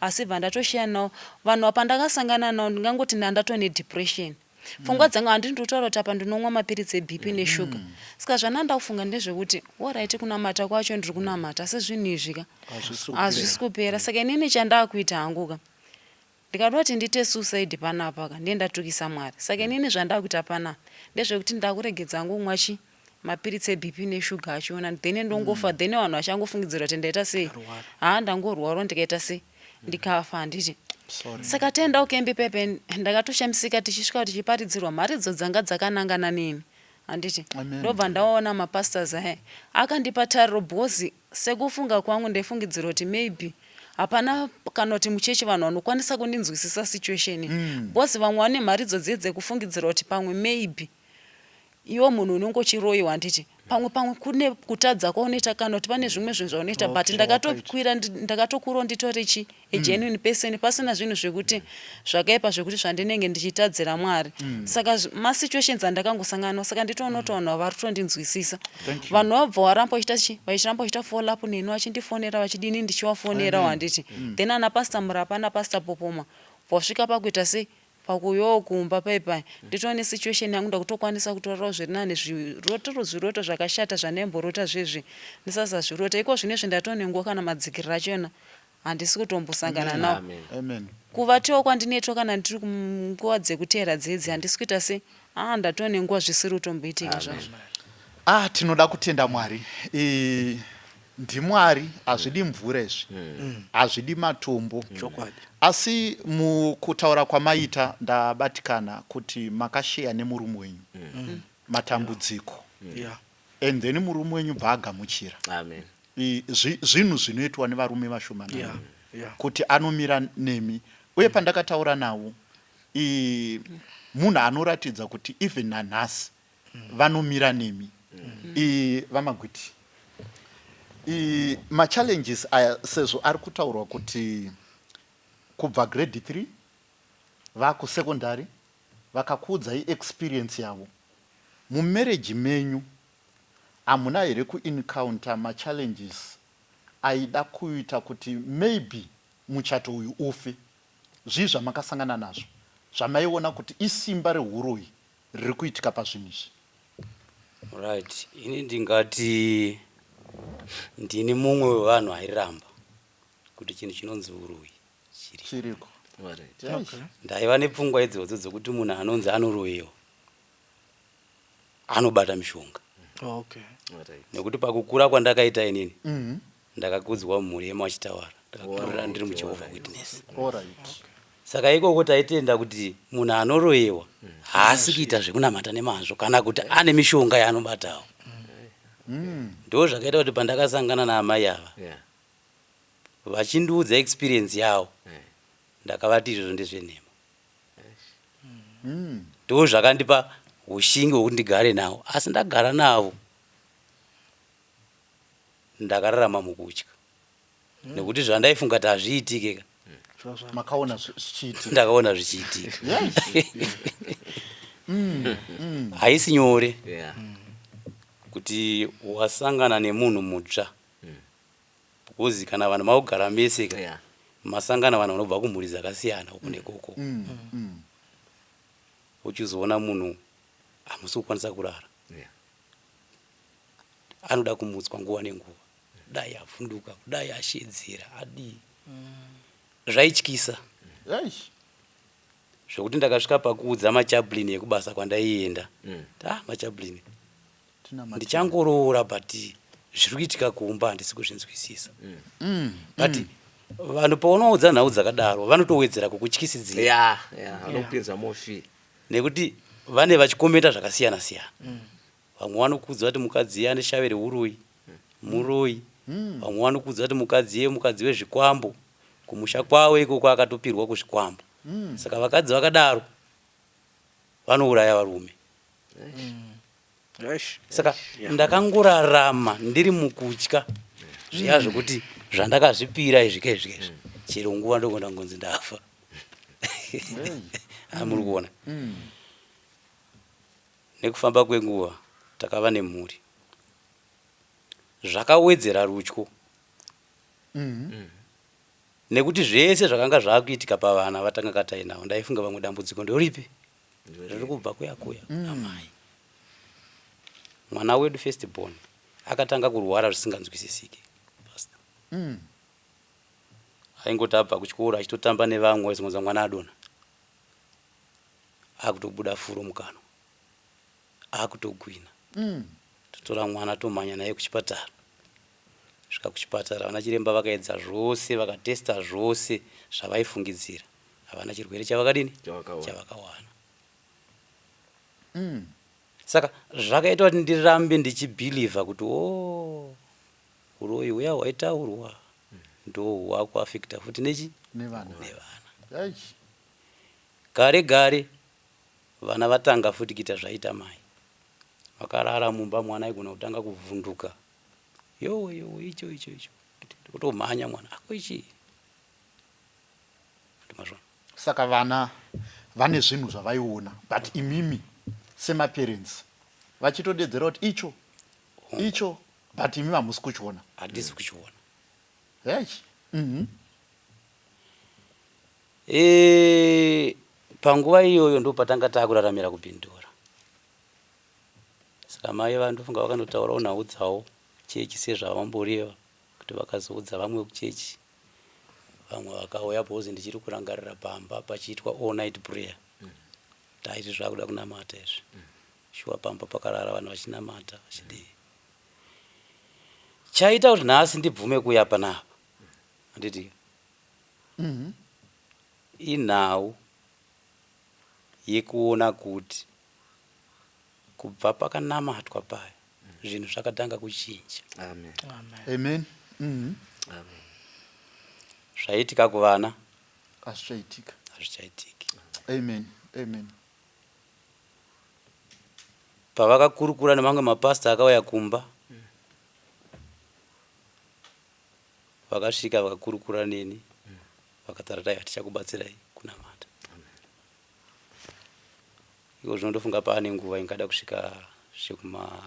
asi bva ndatoshiyanawo vanhu apa ndakasangana nawo ndingangoti ndandatone depression pfungwa mm. dzangu handiti ndiri kutaura kuti apa ndinomwa mapiritsi ebp mm. neshuga mm. Saka zvandanda kufunga ndezvekuti orit kunamata kwacho ndiri kunamata asi zvinhu izvi ka hazvisi kupera. Saka inini chandakuita hangu ka ndikada kuti ndiite suicide panapa ka ndiye ndatukisa Mwari. Saka inini zvandakuita panapa ndezvekuti ndakuregedza hangu kumwa chi mapiritsi ebp neshuga achiona then ndongofa mm. Then vanhu vachangofungidzira kuti ndaita sei haa ndangorwaro ndikaita sei ndikafa handiti. Saka taenda kukembi pepe ndakatoshamisika tichisvika tichiparidzirwa mharidzo dzanga dzakanangana neni handiti. Ndobva ndaona mapastors aya akandipa tariro because sekufunga kwangu ndaifungidzira kuti maybe hapana kana kuti muchechi vanhu vanokwanisa kundinzwisisa situation because vamwe vane mharidzo dziye dzekufungidzira kuti pamwe maybe iwe munhu unenge uchiroyiwa handiti pamwe pamwe kune kutadza kwaunoita kana kuti pane zvimwe zvinhu zvaunoita but ndakatokwira ndakatokurawo nditori chi a genuine person pasina zvinhu zvekuti zvakaipa zvekuti zvandinenge ndichitadzira Mwari. Saka masituations andakangosangana nawo saka nditoona kuti vanhu ava vari kutondinzwisisa. Vanhu vabva waramba vachiita chi vachiramba vachiita follow up neni vachindifonera vachidini ndichivafonerawo handiti. Then ana Pastor Murapa ana Pastor Popoma vasvika pakuita sei pakuuyawo kumba pai pai nditova nesituation yangu ndakutokwanisa kutorarawo zviri nani zviroto zviroto zvakashata zvandaimborota zvezvi ndisasazvirota iko zvino izvi ndatova nenguva kana madzikiriro achona handisi kutombosangana nawo. Kuvatiwo kwandinoitwa kana ndiri kunguva dzekuteera dzedzi handisi kuita se ah ndatova nenguva zvisiri kutomboitika zvazvo. Ah tinoda kutenda Mwari. E, ndiMwari hazvidi mvura izvi hazvidi matombo. Chokwadi. Asi mukutaura kwamaita ndabatikana kuti makasheya nemurume wenyu matambudziko and then murume wenyu bva agamuchira. Amen. Zvinhu zvinoitwa nevarume vashomanana kuti anomira nemi uye pandakataura navo munhu anoratidza kuti even nanhasi vanomira nemi. VaMagwiti, machallenges aya sezvo ari kutaurwa kuti kubva grade 3 vakusecondary vakakuudzai experience yavo mumarriage menyu hamuna here kuencounter machallenges aida kuita kuti maybe muchato uyu ufe? Zvii zvamakasangana nazvo zvamaiona kuti isimba rehuroyi riri kuitika pazvinhu izvi? Right, ini ndingati ndini mumwe wevanhu airamba kuti chinhu chinonzi uroyi chiriko. Chiriko. Alright. Okay. Ndaiva nepfungwa idzodzo dzokuti munhu anonzi anoroyewa anobata mishonga. Okay. Alright. Nekuti pakukura kwandakaita inini ndakakudzwa mumhuri yemaChitawara, ndakakurira ndiri muJehovah Witness. Alright. Saka ikoko taitenda kuti munhu anoroyewa haasi kuita zvekunamata nemazvo kana kuti ane mishonga yaanobatawo. Ndo zvakaita kuti pandakasangana naamai ava vachindiudza experience yavo ndakavati izvozvo ndezvenhema. Ndo zvakandipa ushingi hwekuti ndigare navo, asi ndagara navo ndakararama mukutya nekuti zvandaifunga kuti hazviitike ka Makaona zvichiitika. Ndakaona zvichiitika. Haisi nyore kuti wasangana nemunhu mutsva because kana vanhu makugara mese ka masangana vanhu vanobva kumhuri dzakasiyana uku nekoko uchizoona munhu hamusi kukwanisa kurara anoda kumutswa nguva nenguva kudai avhunduka kudai ashedzera adii zvaityisa Eish. Zvekuti ndakasvika pakuudza machaplain ekubasa kwandaienda ah machaplain Tinamate. Ndichangoroora but zviri kuitika kumba handisi kuzvinzwisisa but vanhu paunoudza nhau dzakadaro vanotowedzera kukutyisidzira Yeah, vanokupinza more fear. Nekuti vane vachikomenta zvakasiyana siyana. Vamwe vanokuudza kuti mukadzi iye ane shave reuroyi, muroyi. Vamwe vanokuudza kuti mukadzi iye mukadzi wezvikwambo, kumusha kwavo ikoko akatopirwa kuzvikwambo. Saka vakadzi vakadaro vanouraya varume. Saka ndakangorarama ndiri mukutya zviya zvekuti zvandakazvipira izvi kaizvi kaizvi, chero nguva ndogona ngonzi ndafa. Amuri kuona, nekufamba kwenguva takava nemhuri, zvakawedzera rutyo, nekuti zvese zvakanga zvaakuitika pavana vatanga katainavo, ndaifunga vamwe dambudziko ndoripi riri kubva kuya kuya amai. Mwana wedu first born akatanga kurwara zvisinganzwisisiki, Pastor. Aingoti abva kuchikoro achitotamba nevamwe, waizongonza mwana adonha, akutobuda furo mukanwa, akutogwina. Totora mwana, tomhanya naye kuchipatara. Svika kuchipatara, vana chiremba vakaedza zvose, vakatesta zvose zvavaifungidzira, havana chirwere chavakadini Chavakawana. Chavakawana. Saka zvakaita kuti ndirambe ndichibhilivha kuti o uroyi huya hwaitaurwa ndo hwakuafekta futi nechi Nevana. Nevana. Eish. Gare gare vana vatanga futi kuita zvaita mai. Vakarara mumba, mwana aigona kutanga kuvhunduka, yowe yowe, icho icho icho, kutomhanya mwana ako ichi, ndimazvona. Saka vana vane zvinhu zvavaiona, but imimi semaparents vachitodedzera kuti icho icho, but imi hamusi kuchiona. Handisi kuchiona. Eish. Panguva iyoyo ndo patanga taakuraramira kuBindura. Saka mai vandofunga vakandotaurawo nhau dzavo chechi, sezvavamboreva kuti vakazoudza vamwe kuchechi, vamwe vakauya, because ndichiri kurangarira pamba pachiitwa all night prayer. Taiti zvakuda kunamata izvi, shuwa pamba pakarara vanhu vachinamata vachidii. Chaita kuti nhasi ndibvume kuuya panapa, handiti, inhau yekuona kuti kubva pakanamatwa paya zvinhu zvakatanga kuchinja. Amen. Amen. Amen. Amen. Zvaiitika kuvana Hazvichaitika. Hazvichaitiki. Amen, amen. Pavakakurukura nemamwe mapasta akauya kumba, vakasvika vakakurukura neni, vakataura kuti aiwa, tichakubatsirai kunamata. Iko zvino ndofunga paane nguva ingada kusvika zvekuma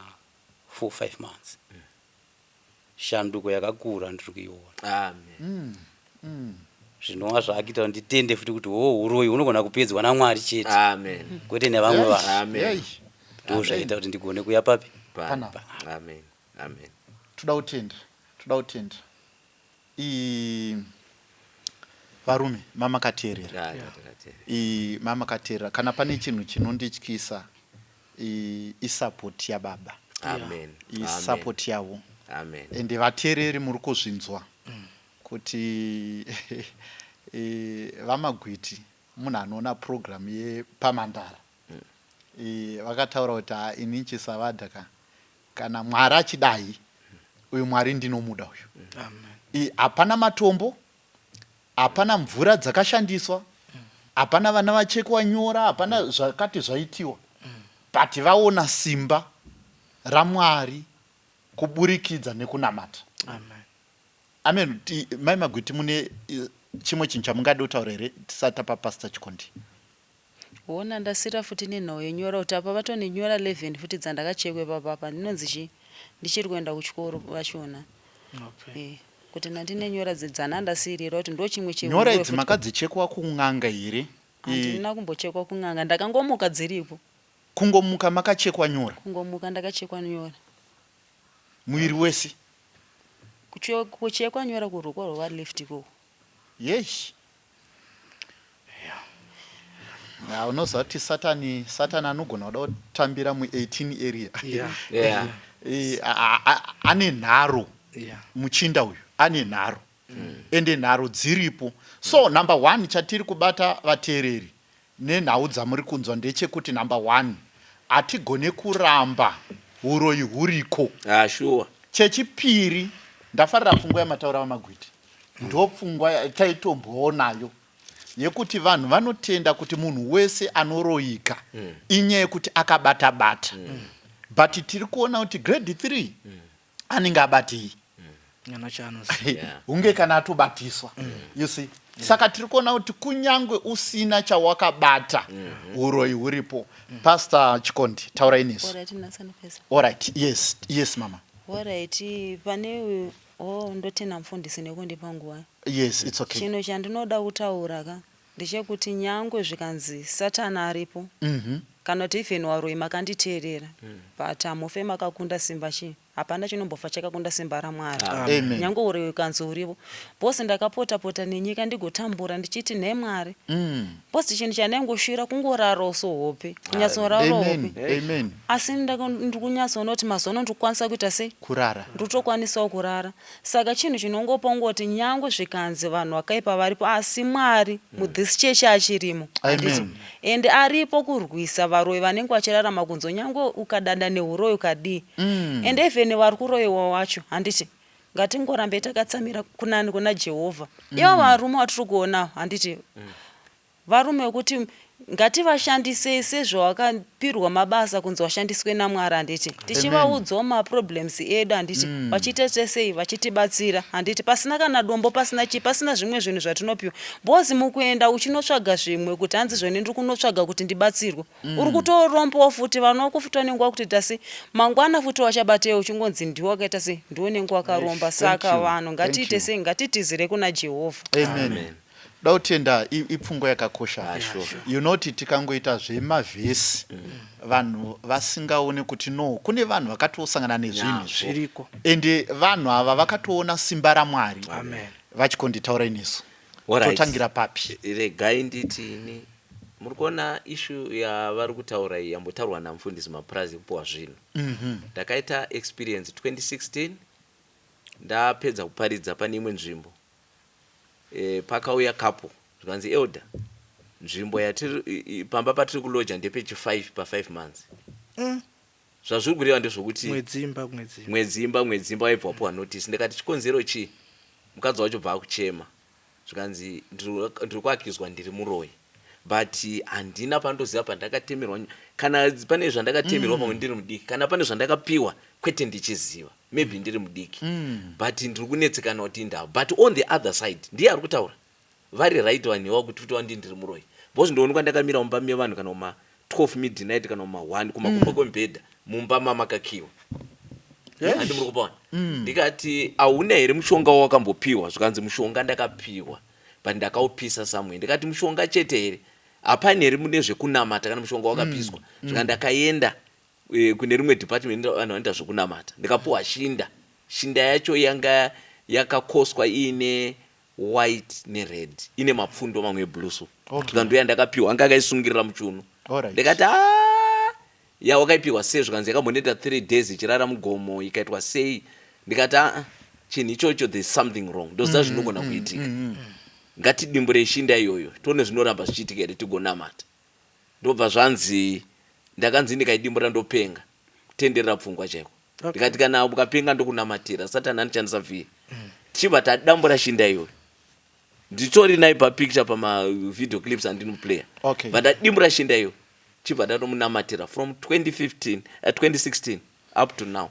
4 5 months, shanduko yakakura ndiri kuiona. Amen. Zvinova zvaakuita kuti nditende futi kuti ho uroyi hunogona kupedzwa naMwari chete, Amen. kwete nevamwe vanhu. Amen. Hey. Ndo zvaita kuti ndigone kuya papi? Panapa. Panapa. Amen, amen. Toda kutenda, toda kutenda. Varume, mamakateerera. Yeah, takatera. Mamakateerera, kana pane chinhu chinondityisa, isupport yababa. Amen. Isupport yavo. Amen. Ende vateereri, muri kuzvinzwa kuti vaMagwiti munhu anoona program yePamandara. Vakataura kuti ha, ini chisavadha ka, kana Mwari achidai, uyu Mwari ndinomuda uyu. Amen. Hapana matombo, hapana mvura dzakashandiswa, hapana vana vachekwa nyora, hapana zvakati zvaitiwa, but vaona simba raMwari kuburikidza nekunamata. Amen. Amen. Mai Magwiti, mune chimwe chinhu chamungade kutaura here tisati tapa Pastor Chikondi? Hona, ndasira futi nenhau yenyora, kuti apa vatone nyora 11 futi dzandakachekwe papapa, ndinonzi chii, ndichiri kuenda kuchikoro vachona. Kuti nandine nyora dzana ndasiyirira kuti ndo chimwe Nyora chehurwe idzi futi. Makadzichekwa kun'anga here? Handina kumbochekwa kun'anga, ndakangomuka dziripo. Kungomuka makachekwa nyora? Kungomuka ndakachekwa nyora. Muviri wese? Kuchekwa nyora kuruoko rweva left ikoko. Yesh. Ya, unoziva kuti Satani anogona kuda kutambira mu18 area. Ane nharo. Muchinda uyu ane nharo, ende nharo dziripo. So number one chatiri kubata, vateereri, nenhau dzamuri kunzwa ndechekuti number one, hatigone kuramba uroyi huriko. Ah, sure. Chechipiri, ndafarira pfungwa yamataura, vaMagwiti. Ndo pfungwa taitombonayo yekuti vanhu vanotenda kuti munhu wese anoroyika inyaya yekuti akabata bata. But tiri kuona kuti grade 3 anenge abatei? Ana chaanoziva. Hunge kana atobatiswa, you see. Saka tiri kuona kuti kunyange usina chawakabata, uroyi huripo. Pastor Chikondi, taurai nesu. Alright, nasanopesa. Alright, yes, mama. Alright, pane, oh, ndotenda mufundisi nekundipa nguva. Yes, it's okay. Chinhu chandinoda kutaura ka ndechekuti nyangwe zvikanzi Satani aripo, kana kuti even waroyi makanditeerera, but hamufe makakunda simba. Chii? Hapana chinombofa chakakunda simba raMwari. Amen. Nyange uroyi ukanzi uripo, bhosi, ndakapota pota nenyika ndigotambura ndichiti, "Nhai Mwari." Bhosi, chinhu chandaingoshuvira kungorarawo sohope, kunyatsorarawo hope. Amen. Asi ndiri kunyatsoona kuti mazuva ano ndiri kukwanisa kuita sei? Kurara. Ndinotokwanisawo kurara. Saka chinhu chinongopa ungoti nyange zvikanzi vanhu vakaipa varipo, asi Mwari muthis chechi achirimo. Amen. Handiti? Ende aripo kurwisa varoyi vanenge vachirarama kunze. Nyange ukadada neuroyi ukadii, ende even vari kuroyiwa wacho, handiti, ngatingorambe takatsamira kunani? Kuna Jehovha. Ivo varume vatiri kuona, handiti, varume vekuti ngativashandisei sezvawakapirwa mabasa kunzi washandiswe naMwari, handiti, tichivaudzawo maproblems edu, handiti, vachiita sei, vachitibatsira, handiti, pasina kana dombo, pasina chii, pasina zvimwe zvinhu zvatinopiwa. Bhozi, mukuenda uchinotsvaga zvimwe kuti hanzi zvoni ndiri kunotsvaga kuti ndibatsirwe, uri kutorombawo futi. Vanhu vako futi vanenge vakutoita sei? Mangwana futi wachabatewo uchingonzi ndiwe wakaita sei, ndiwe unenge wakaromba. Saka You. vanhu Thank ngatiite you. sei? Ngatitizire kuna Jehovha. Amen. Amen. Da kutenda, ipfungwa yakakosha. Ah, sure. You know kuti tikangoita zvemavhesi, vanhu vasingaone kuti no, kune vanhu vakatosangana nezvinhu izvi. Zviriko. Ende vanhu ava vakatoona simba raMwari. Amen. Vachikonditaurai nesu. Alright. Totangira papi? Regai nditini, muri kuona issue yavari kutaura iyi yambotaurwa namufundisi Mapurazi, kupiwa zvinhu. Ndakaita experience 2016, ndapedza kuparidza pane imwe nzvimbo. Pakauya couple, zvikanzi, "Elder, nzvimbo yatiri pamba patiri kuloja ndepechi 5 pa5 months." Zvazviri kureva ndezvokuti mwedzi imba mwedzi imba. Mwedzi imba mwedzi imba, waibva wapiwa notice. Ndikati, "Chikonzero chii?" Mukadzi wacho bva akuchema, zvikanzi, "Ndiri kuakizwa ndiri muroyi, but handina pandoziva pandakatemerwa. Kana pane zvandakatemerwa, pamwe ndiri mudiki. Kana pane zvandakapiwa, kwete ndichiziva, maybe ndiri mudiki, but ndiri kunetsekana kuti indava." But on the other side, ndiye ari kutaura vari right vanhu iwavo kuti futi wandi ndiri muroyi, because ndoonekwa ndakamira mumba mevanhu kana kuma 12 midnight kana kuma 1 kumakumbo kwemubhedha mumba mamakakiwa. Handi muri kupaona? Ndikati, "Hauna here mushonga wawakambopiwa?" Zvikanzi, "Mushonga ndakapiwa, but ndakaupisa somewhere." Ndikati, "Mushonga chete here? Hapani here mune zvekunamata kana mushonga wakapiswa?" Zvika ndakaenda kune rimwe department, vanhu vanoita zvekunamata, ndikapiwa shinda. Shinda yacho yanga yakakoswa iine white nered, ine mapfundo mamwe eblue. So okay, ndakapiwa, anga akaisungirira muchiuno. Ndikati, "A, ya wakaipiwa sei?" Zvikanzi yakambondoita 3 days ichirara mugomo, ikaitwa sei. Ndikati, "Aa, chinhu ichocho, there's something wrong. Ndoziva zvinogona kuitika. Ngatidimburei shinda iyoyo, tione zvinoramba zvichiitika here, tigonamata." Ndobva zvanzi, ndakanzi ndikaidimbura ndopenga, kutenderera pfungwa chaiko. Ndikati, "Kana ukapenga ndokunamatira, Satani anoshandisa fear." Tichibva tadambura shinda iyoyo. Nditori nayo papicture, pamavideo clips andinoplaya. Vandadimbura shinda iyo, chibva ndatomunamatira. From 2015, 2016 up to now,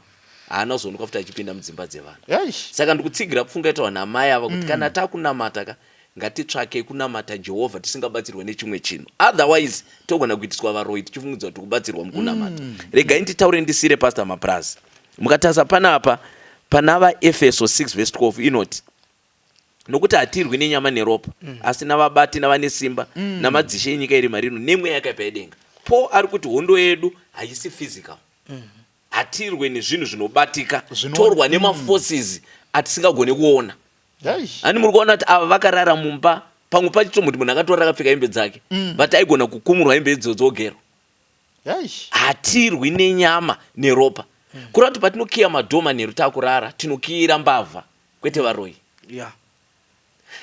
haana kuzoonekwa futi achipinda mudzimba dzevanhu. Saka ndikutsigira pfungwa itaurwa namai ava kuti kana takunamata ka, ngatitsvakei kunamata Jehovha tisingabatsirwe nechimwe chinhu, otherwise togona kuitiswa varoyi tichifungidzwa kuti kubatsirwa mukunamata. Regai nditaure, ndisire Pastor Mapurazi. Mukatarisa panapa pana vaEfeso 6 verse 12, inoti, "Nokuti hatirwi nenyama neropa, asi navabati navane simba, namadzishe enyika iri marino, nemweya yakaipa yedenga." Paul ari kuti hondo yedu haisi physical. Hatirwe nezvinhu zvinobatika. Torwa nemaforces atisingagone kuona. Hani muri kuona kuti ava vakarara mumba, pamwe pachitomboti munhu akatorara akapfeka hembe dzake, but aigona kukumurwa hembe idzodzo ogerwa. Hatirwi nenyama neropa, kureva kuti patinokiya madoor manheru taakurara, tinokiyira mbavha, kwete varoyi.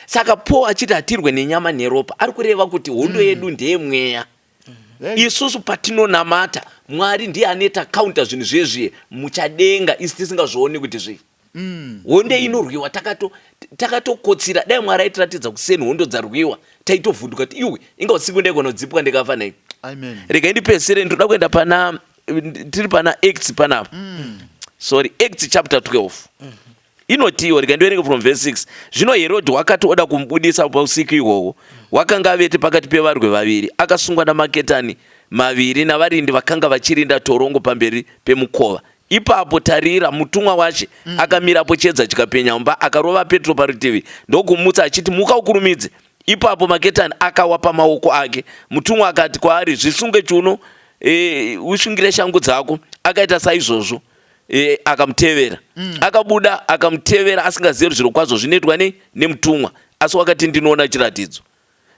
Saka Paul achiti hatirwe nenyama neropa, ari kureva kuti hondo yedu ndeyemweya. Isusu patinonamata, Mwari ndiye anoita counter zvinhu zvezviye muchadenga, isi tisingazvioni kuti zvii. Hondo inorwiwa takatokotsira. Dai Mwari aitiratidza kuseni hondo dzarwiwa, taitovhunduka kuti iwe, inga usiku ndaigona kudzipwa ndikafa nai. Amen. Regai ndipedzisire, ndoda kuenda pana Tiri pana Acts panapa. Sorry, Acts chapter 12 inotiwo, rega ndiverenge from verse 6. Zvino Herodhi wakati oda kumubudisa pausiku ihwohwo, wakanga avete pakati pevarwi vaviri, akasungwa namaketani maviri, navarindi vakanga vachirinda torongo pamberi pemukova. Ipapo tarira, mutumwa waShe akamirapo, chiedza chikapenya mumba, akarova Petro parutivi, ndokumutsa achiti, "Muka ukurumidze." Ipapo maketani akawa pamaoko ake. Mutumwa akati kwaari, "Zvisunge chiuno, usungire shangu dzako." Akaita saizvozvo. Akamutevera. Akabuda akamutevera, asingazivi zviro kwazvo zvinoitwa nei nemutumwa, asi wakati, "Ndinoona chiratidzo."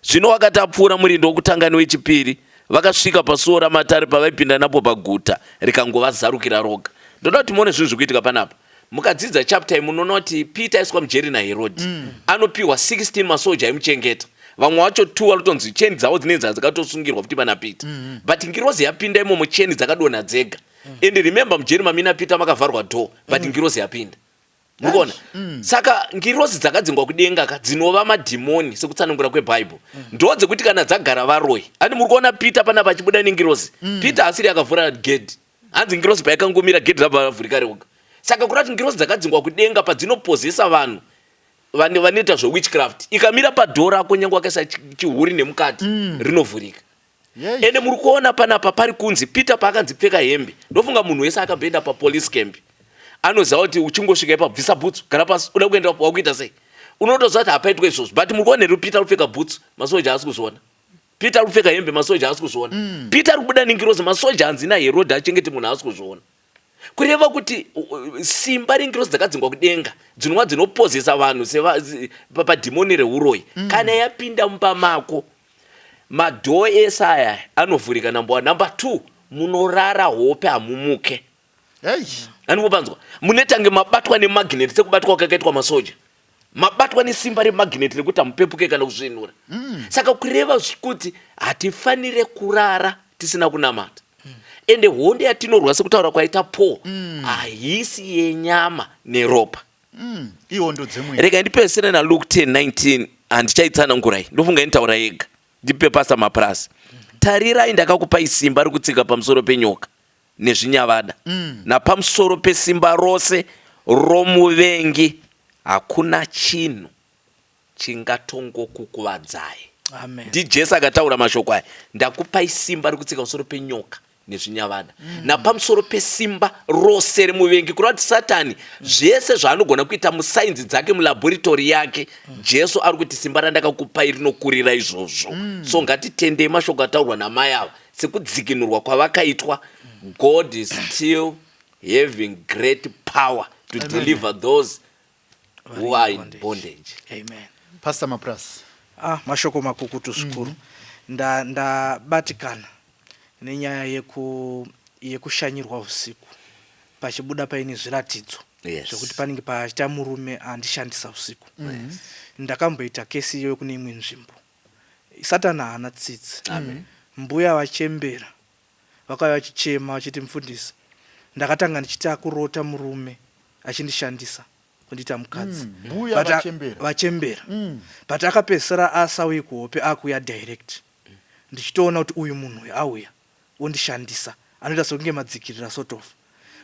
Zvino wakati apfuura murindo wokutanga newechipiri, vakasvika pasuo ramatare pavaipinda napo paguta, rikangovazarukira roga. Ndoda kuti muone zvinhu zvikuitika panapa. Mukadzidza chapter iyi, munoona kuti Peter aiswa mujeri naHerodhi. Anopiwa 16 masoja aimuchengeta, vamwe vacho two vanotonzi cheni dzavo dzinenge dzakatosungirwa futi pana Peter. But ngirozi yapinda imomo, cheni dzakadonha dzega. And remember, mujeri mamina Peter makavharwa door, but ngirozi yapinda. Mukuona? Saka ngirozi dzakadzingwa kudenga ka, dzinova madhimoni sekutsanangura kwebhaibheri, ndo dzekuti kana dzagara varoi ani. Muri kuona Peter panapa achibuda nengirozi. Peter asiri akavhura gedhi. Hanzi ngirozi paikangomira, gedhi rabva ravhurika roga. Saka kureva kuti ngirozi dzakadzingwa kudenga padzinopozesa vanhu vanoita zvewitchcraft, ikamira padoor rako, nyange wakaisa chihuri nemukati, rinovhurika. Ende muri kuona panapa pari kunzi Peter paakanzi pfeka hembe, ndofunga munhu wese akamboenda papolice camp anoziva kuti uchingosvika ipa, bvisa bhutsu, gara pasi, uda kuenda wakuita sei, unotoziva kuti hapaitwe izvozvo. But muri kuona here Peter ari kupfeka bhutsu, masoja haasi kuzviona? Peter ari kupfeka hembe, masoja haasi kuzviona. Peter ari kubuda nengirozi, masoja hanzi naHerodhi achengete munhu haasi kuzviona. Kureva kuti simba rengirozi dzakadzingwa kudenga dzinova dzinopozesa vanhu padhimoni reuroyi, kana yapinda mumba mako, madoor ese aya anovhurika, number one. Number two, munorara hope hamumuke. Andikupanzwa, munetange mabatwa nemagnet, sekubatwa kwakaitwa masoja, mabatwa nesimba remagnet rekuti hamupepuke kana kusvinura. Saka kureva kuti hatifanire kurara tisina kunamata. Ende hondo yatinorwa, sekutaura kwaita Paul, haisi yenyama neropa. Ihondo dzemweya. Rega ndipedzisire naLuke 10:19. Handichaitsanangurai, ndofunga initaura yega. Ndipe Pastor Mapurasi. "Tarirai, ndakakupai simba rekutsika pamusoro penyoka nezvinyavada, napamusoro pesimba rose romuvengi, hakuna chinhu chingatongokukuvadzai." Amen. NdiJesu akataura mashoko aya: "Ndakupai simba rekutsika pamusoro penyoka nezvinyavada, napamusoro pesimba rose remuvengi." Kureva kuti Satani, zvese zvaanogona kuita musainzi dzake, mulaboratory yake, Jesu ari kuti simba randakakupai rinokurira izvozvo. So ngatitendei mashoko ataurwa namai ava sekudzikinurwa kwavakaitwa. God is still having great power to deliver those who are in bondage. Amen. Pastor Mapurasi. Ah, mashoko makukutu zvikuru. Ndabatikana nenyaya yekushanyirwa usiku, pachibuda paine zviratidzo zvekuti panenge pachiita murume andishandisa usiku. Ndakamboita kesi iyoyo kune imwe nzvimbo. Satani haana tsitsi. Amen. Mbuya vachembera vakauya vachichema vachiti, "Mufundisi, ndakatanga ndichita kurota murume achindishandisa kundiita mukadzi." Mbuya But vachembera. Vachembera. But akapedzisira asauyi kuhope, akuuya direct, ndichitoona kuti uyu munhu uyu auya ondishandisa, anoita sekunge madzikirira sort of.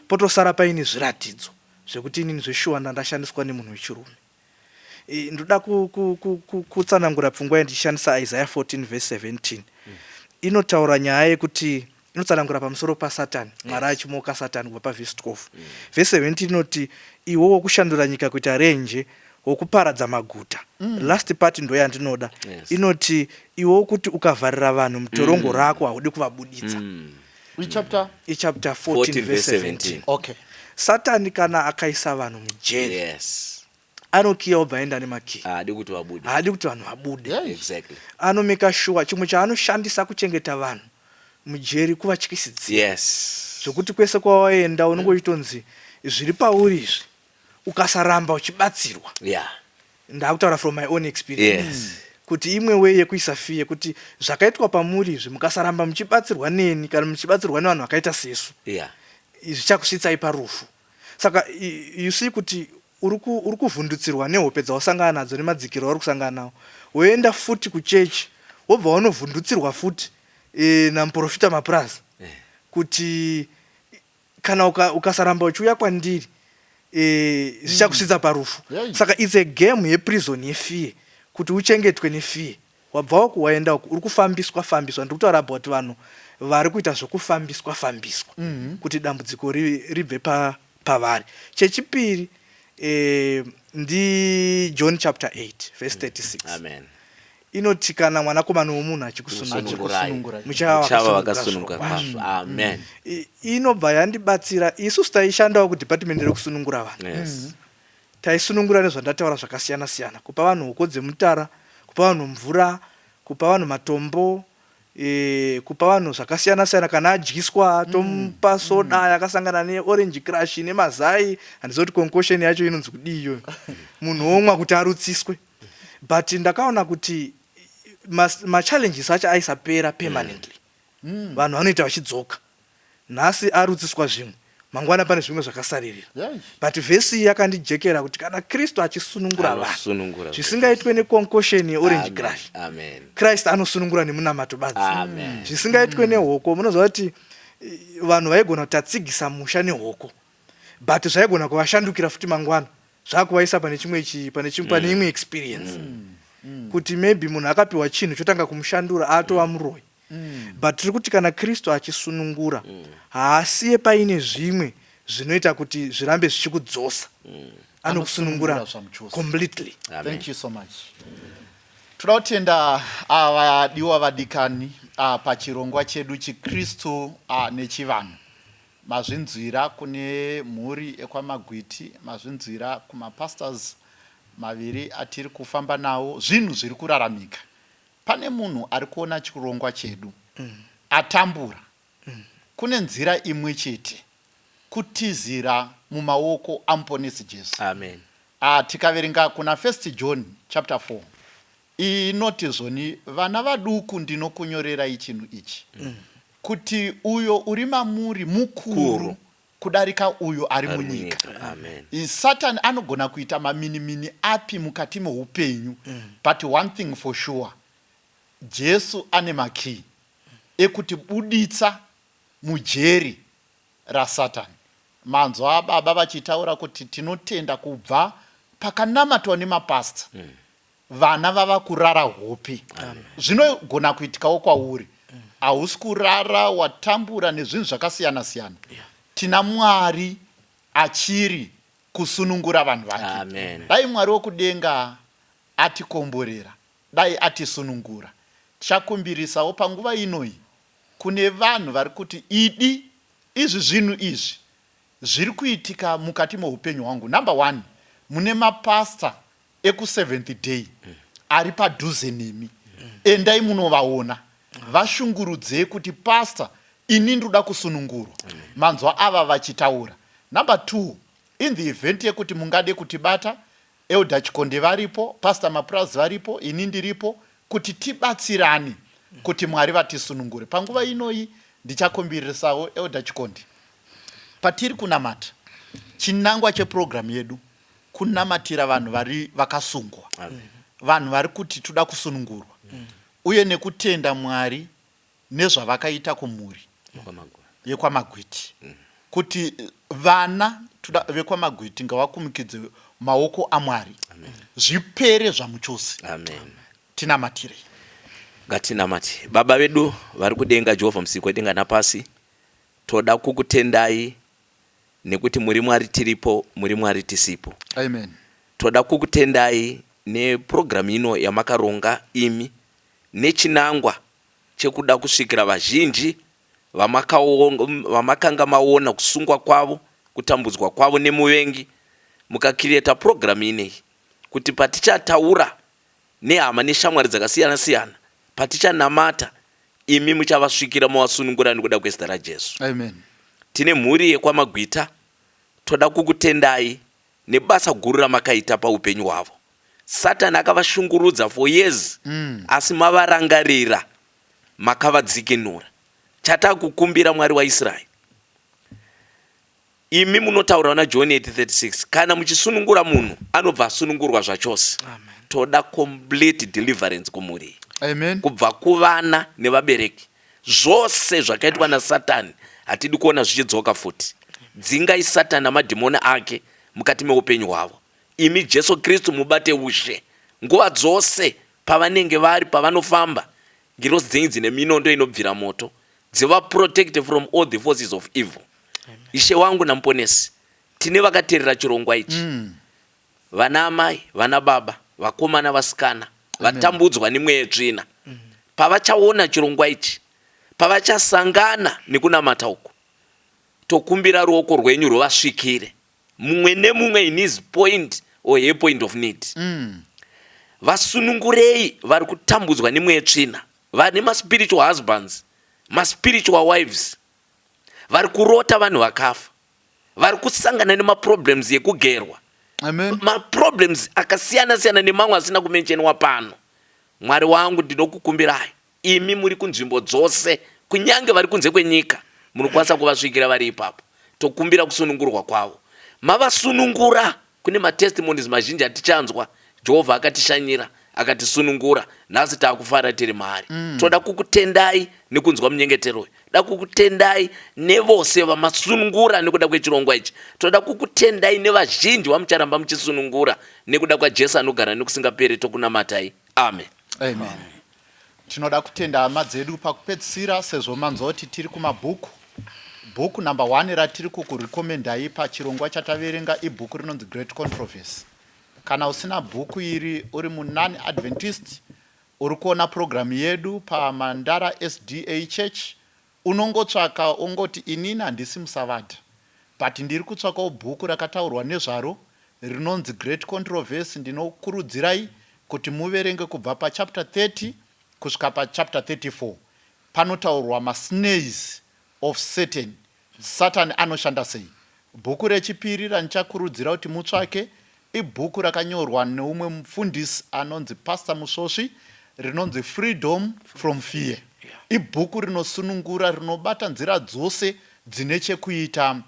Potosara paine zviratidzo zvekuti inini zveshuwa ndandashandiswa nemunhu wechirume. Ndoda kutsanangura pfungwa yandichishandisa Isaiah 14 verse 17. Inotaura nyaya yekuti inotsanangura pamusoro paSatani, Mwari achimoka Satani kubva pavhesi 12. Vhesi 17 inoti, "Iwo wokushandura nyika kuita renje, wokuparadza maguta." Last part ndo yandinoda. Inoti, "Iwo wokuti ukavharira vanhu mutorongo rako, haudi kuvabuditsa." Ichapter? Ichapter 14, 14 verse verse 17. 17. Satani kana akaisa vanhu mujeri, anokiya, obva aenda nemakiyi. Haadi kuti vabude. Haadi kuti vanhu vabude. Anomeka sure chimwe chaanoshandisa kuchengeta vanhu mujeri kuvatyisidzira, zvekuti kwese kwawaenda unenge uchitonzi zviri pauri izvi, ukasaramba uchibatsirwa. Ndakutaura from my own experience, kuti imwe way yekuisa fear yekuti zvakaitwa pamuri izvi, mukasaramba muchibatsirwa neni kana muchibatsirwa nevanhu vakaita sesu, zvichakusvitsai parufu. Saka you see kuti uri kuvhundutsirwa nehope dzausangana nadzo nemadzikiro auri kusangana nawo, woenda futi kuchechi, wobva wanovhundutsirwa futi namuprofita Mapurazi kuti Kana ukasaramba uchiuya kwandiri, zvichakusvitsa parufu. Saka it's a game yeprison, yefear, kuti uchengetwe nefear. Wabva uku, waenda uku, uri kufambiswa fambiswa. Ndiri kutaura about vanhu vari kuita zvokufambiswa fambiswa kuti dambudziko ribve pavari. Chechipiri, ndiJohn chapter 8 verse 36. Amen. Inoti kana Mwanakomana womunhu achikusunungurai, Achikusunungurai, muchava muchava vakasununguka vakasununguka kwazvo. Amen. Inobva yandibatsira. Isusu taishandawo kudepartment rekusunungura vanhu. Taisunungura nezvandataura zvakasiyana siyana: kupa vanhu hoko dzemutara, kupa vanhu mvura, kupa vanhu matombo, kupa vanhu zvakasiyana siyana. Kana adyiswa, tomupa soda yakasangana neorange crush nemazai. Handizivi kuti concoction yacho inonzi kudii iyoyo. Munhu omwa kuti arutsiswe. But ndakaona kuti machallenges acho aisapera permanently. Vanhu vanoita vachidzoka. Nhasi arutsiswa zvimwe, mangwana pane zvimwe zvakasaririra. But vhesi iyi yakandijekera kuti kana Kristu achisunungura vanhu, Anosunungura. zvisingaitwe neconcoction yeorange crush, Amen. Christ anosunungura nemunamato badzi. Amen. Zvisingaitwe nehoko. Munoziva kuti vanhu vaigona kutatsigisa musha nehoko, but zvaigona kuvashandukira futi mangwana, zvakuvaisa pane chimwe pane imwe experience, kuti maybe munhu akapiwa chinhu chotanga kumushandura, atova muroyi. But tiri kuti kana Kristu achisunungura, haasiye paine zvimwe zvinoita kuti zvirambe zvichikudzosa. Anokusunungura Anosunungura zvamuchose. completely. Amen. Thank you so much. Toda kutenda vadiwa vadikani pachirongwa chedu chiKristu nechivanhu. Mazvinzwira kune mhuri ekwaMagwiti, mazvinzwira kumapastors maviri atiri kufamba nawo, zvinhu zviri kuraramika. Pane munhu ari kuona chirongwa chedu atambura. Kune nzira imwe chete, kutizira mumaoko aMuponesi Jesu. Amen. Tikaverenga kuna First John chapter 4, inoti zvoni, "Vana vaduku, ndinokunyorerai chinhu ichi kuti uyo uri mamuri mukuru Kuru. kudarika uyo ari Ari munyika." munyika. Amen. Satani anogona kuita maminimini api mukati meupenyu, but one thing for sure, Jesu ane makii ekuti buditsa mujeri raSatani. Manzwa baba vachitaura kuti tinotenda kubva pakanamatwa nemapasta, vana vava kurara hope. Zvinogona kuitikawo kwauri, hausi kurara, watambura nezvinhu zvakasiyana siyana. Tina Mwari achiri kusunungura vanhu vake. Amen. Dai Mwari wokudenga atikomborera, dai atisunungura. Tichakumbirisawo panguva inoyi kune vanhu vari kuti idi izvi zvinhu izvi zviri kuitika mukati meupenyu hwangu. Number one, mune mapasta ekuSeventh Day ari padhuze nemi, endai munovaona, vashungurudzei kuti, "Pasta, ini ndoda kusunungurwa." Manzwa ava vachitaura. Number two, in the event yekuti mungade kutibata, Elder Chikonde varipo, Pastor Mapurazi varipo, ini ndiripo kuti tibatsirane kuti Mwari vatisunungure. Panguva inoyi ndichakumbirisawo Elder Chikonde, patiri kunamata, chinangwa chepurogiramu yedu kunamatira vanhu vari vakasungwa, vanhu vari kuti toda kusunungurwa, uye nekutenda Mwari nezvavakaita kumhuri yekwaMagwiti, kuti vana vekwaMagwiti ngavakumikidze maoko aMwari, zvipere zvamuchose. Amen. Tinamatirei. Ngatinamate. Baba vedu vari kudenga, Jehovha Musiki wedenga napasi, toda kukutendai nekuti muri Mwari tiripo, muri Mwari tisipo. Amen. Toda kukutendai nepurogiramu ino yamakaronga imi nechinangwa chekuda kusvikira vazhinji vamakanga maona kusungwa kwavo, kutambudzwa kwavo nemuvengi, mukakiriyeta purogiramu ineyi kuti patichataura nehama neshamwari dzakasiyana siyana, patichanamata, imi muchavasvikira movasunungura nekuda kwezita raJesu. Amen. Tine mhuri yekwaMagwita, toda kukutendai nebasa guru ramakaita paupenyu hwavo. Satani akavashungurudza for years, asi mavarangarira, makavadzikinura. Chatakukumbira, Mwari waIsraeri, imi munotaura na John 8:36, kana muchisunungura munhu, anobva asunungurwa zvachose. Toda complete deliverance kumhuri iyi, Amen. kubva kuvana nevabereki. Zvose zvakaitwa naSatani hatidi kuona zvichidzoka futi. Dzingai Satani namadhimoni ake mukati meupenyu hwavo. Imi Jesu Kristu mubate ushe nguva dzose pavanenge vari pavanofamba. Ngirozi dzenyu dzine minondo inobvira moto dzivaprotect from all the forces of evil. Ishe wangu naMuponesi, tine vakaterera chirongwa ichi. Vana amai, vana baba, vakomana, vasikana vatambudzwa nemweya yetsvina. Pavachaona chirongwa ichi, pavachasangana nekunamata uku, tokumbira ruoko rwenyu ruvasvikire mumwe nemumwe in his point or her point of need. Vasunungurei vari kutambudzwa nemweya yetsvina, vane maspiritual husbands, maspiritual wives, vari kurota vanhu vakafa, vari kusangana nemaproblems ekugerwa. Amen. Maproblems akasiyana siyana nemamwe asina kumenchenwa pano. Mwari wangu, ndinokukumbirai imi muri kunzvimbo dzose, kunyange vari kunze kwenyika, munokwanisa kuvasvikira vari ipapo. Tokumbira kusunungurwa kwavo. Mavasunungura, kune matestimonies mazhinji atichanzwa. Jehovha akatishanyira, akatisunungura, nhasi taakufara tiri maari. Toda kukutendai nekunzwa munyengetero uyu. Toda kukutendai nevose vamasunungura nekuda kwechirongwa ichi. Toda kukutendai nevazhinji vamucharamba muchisunungura nekuda kwaJesu anogara nekusingaperi. Tokunamatai, amen. Amen. Tinoda kutenda hama dzedu pakupedzisira, sezvo manzwa kuti tiri kumabhuku. Bhuku number 1 ratiri kukurekomendai pachirongwa chataverenga ibhuku rinonzi Great Controversy. Kana usina bhuku iri, uri munon Adventist, uri kuona purogiramu yedu paMandara SDA Church, unongotsvaka ongoti, "Inini handisi musavadha, but ndiri kutsvakawo bhuku rakataurwa nezvaro rinonzi Great Controversy." Ndinokurudzirai kuti muverenge kubva pachapter 30 kusvika pachapter 34. Panotaurwa masnares of Satan, Satani anoshanda sei. Bhuku rechipiri randichakurudzira kuti mutsvake ibhuku rakanyorwa neumwe mufundisi anonzi Pastor Musvosvi, rinonzi Freedom from Fear. Ibhuku rinosunungura, rinobata nzira dzose dzine chekuita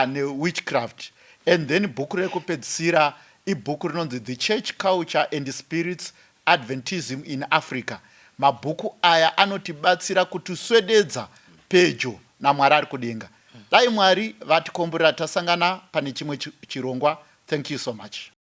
newitchcraft. And then bhuku rekupedzisira ibhuku rinonzi The Church, Culture and Spirits, Adventism in Africa. Mabhuku aya anotibatsira kutiswededza pedyo naMwari ari kudenga. Dai Mwari vatikomborera. Tasangana pane chimwe chirongwa. Thank you so much.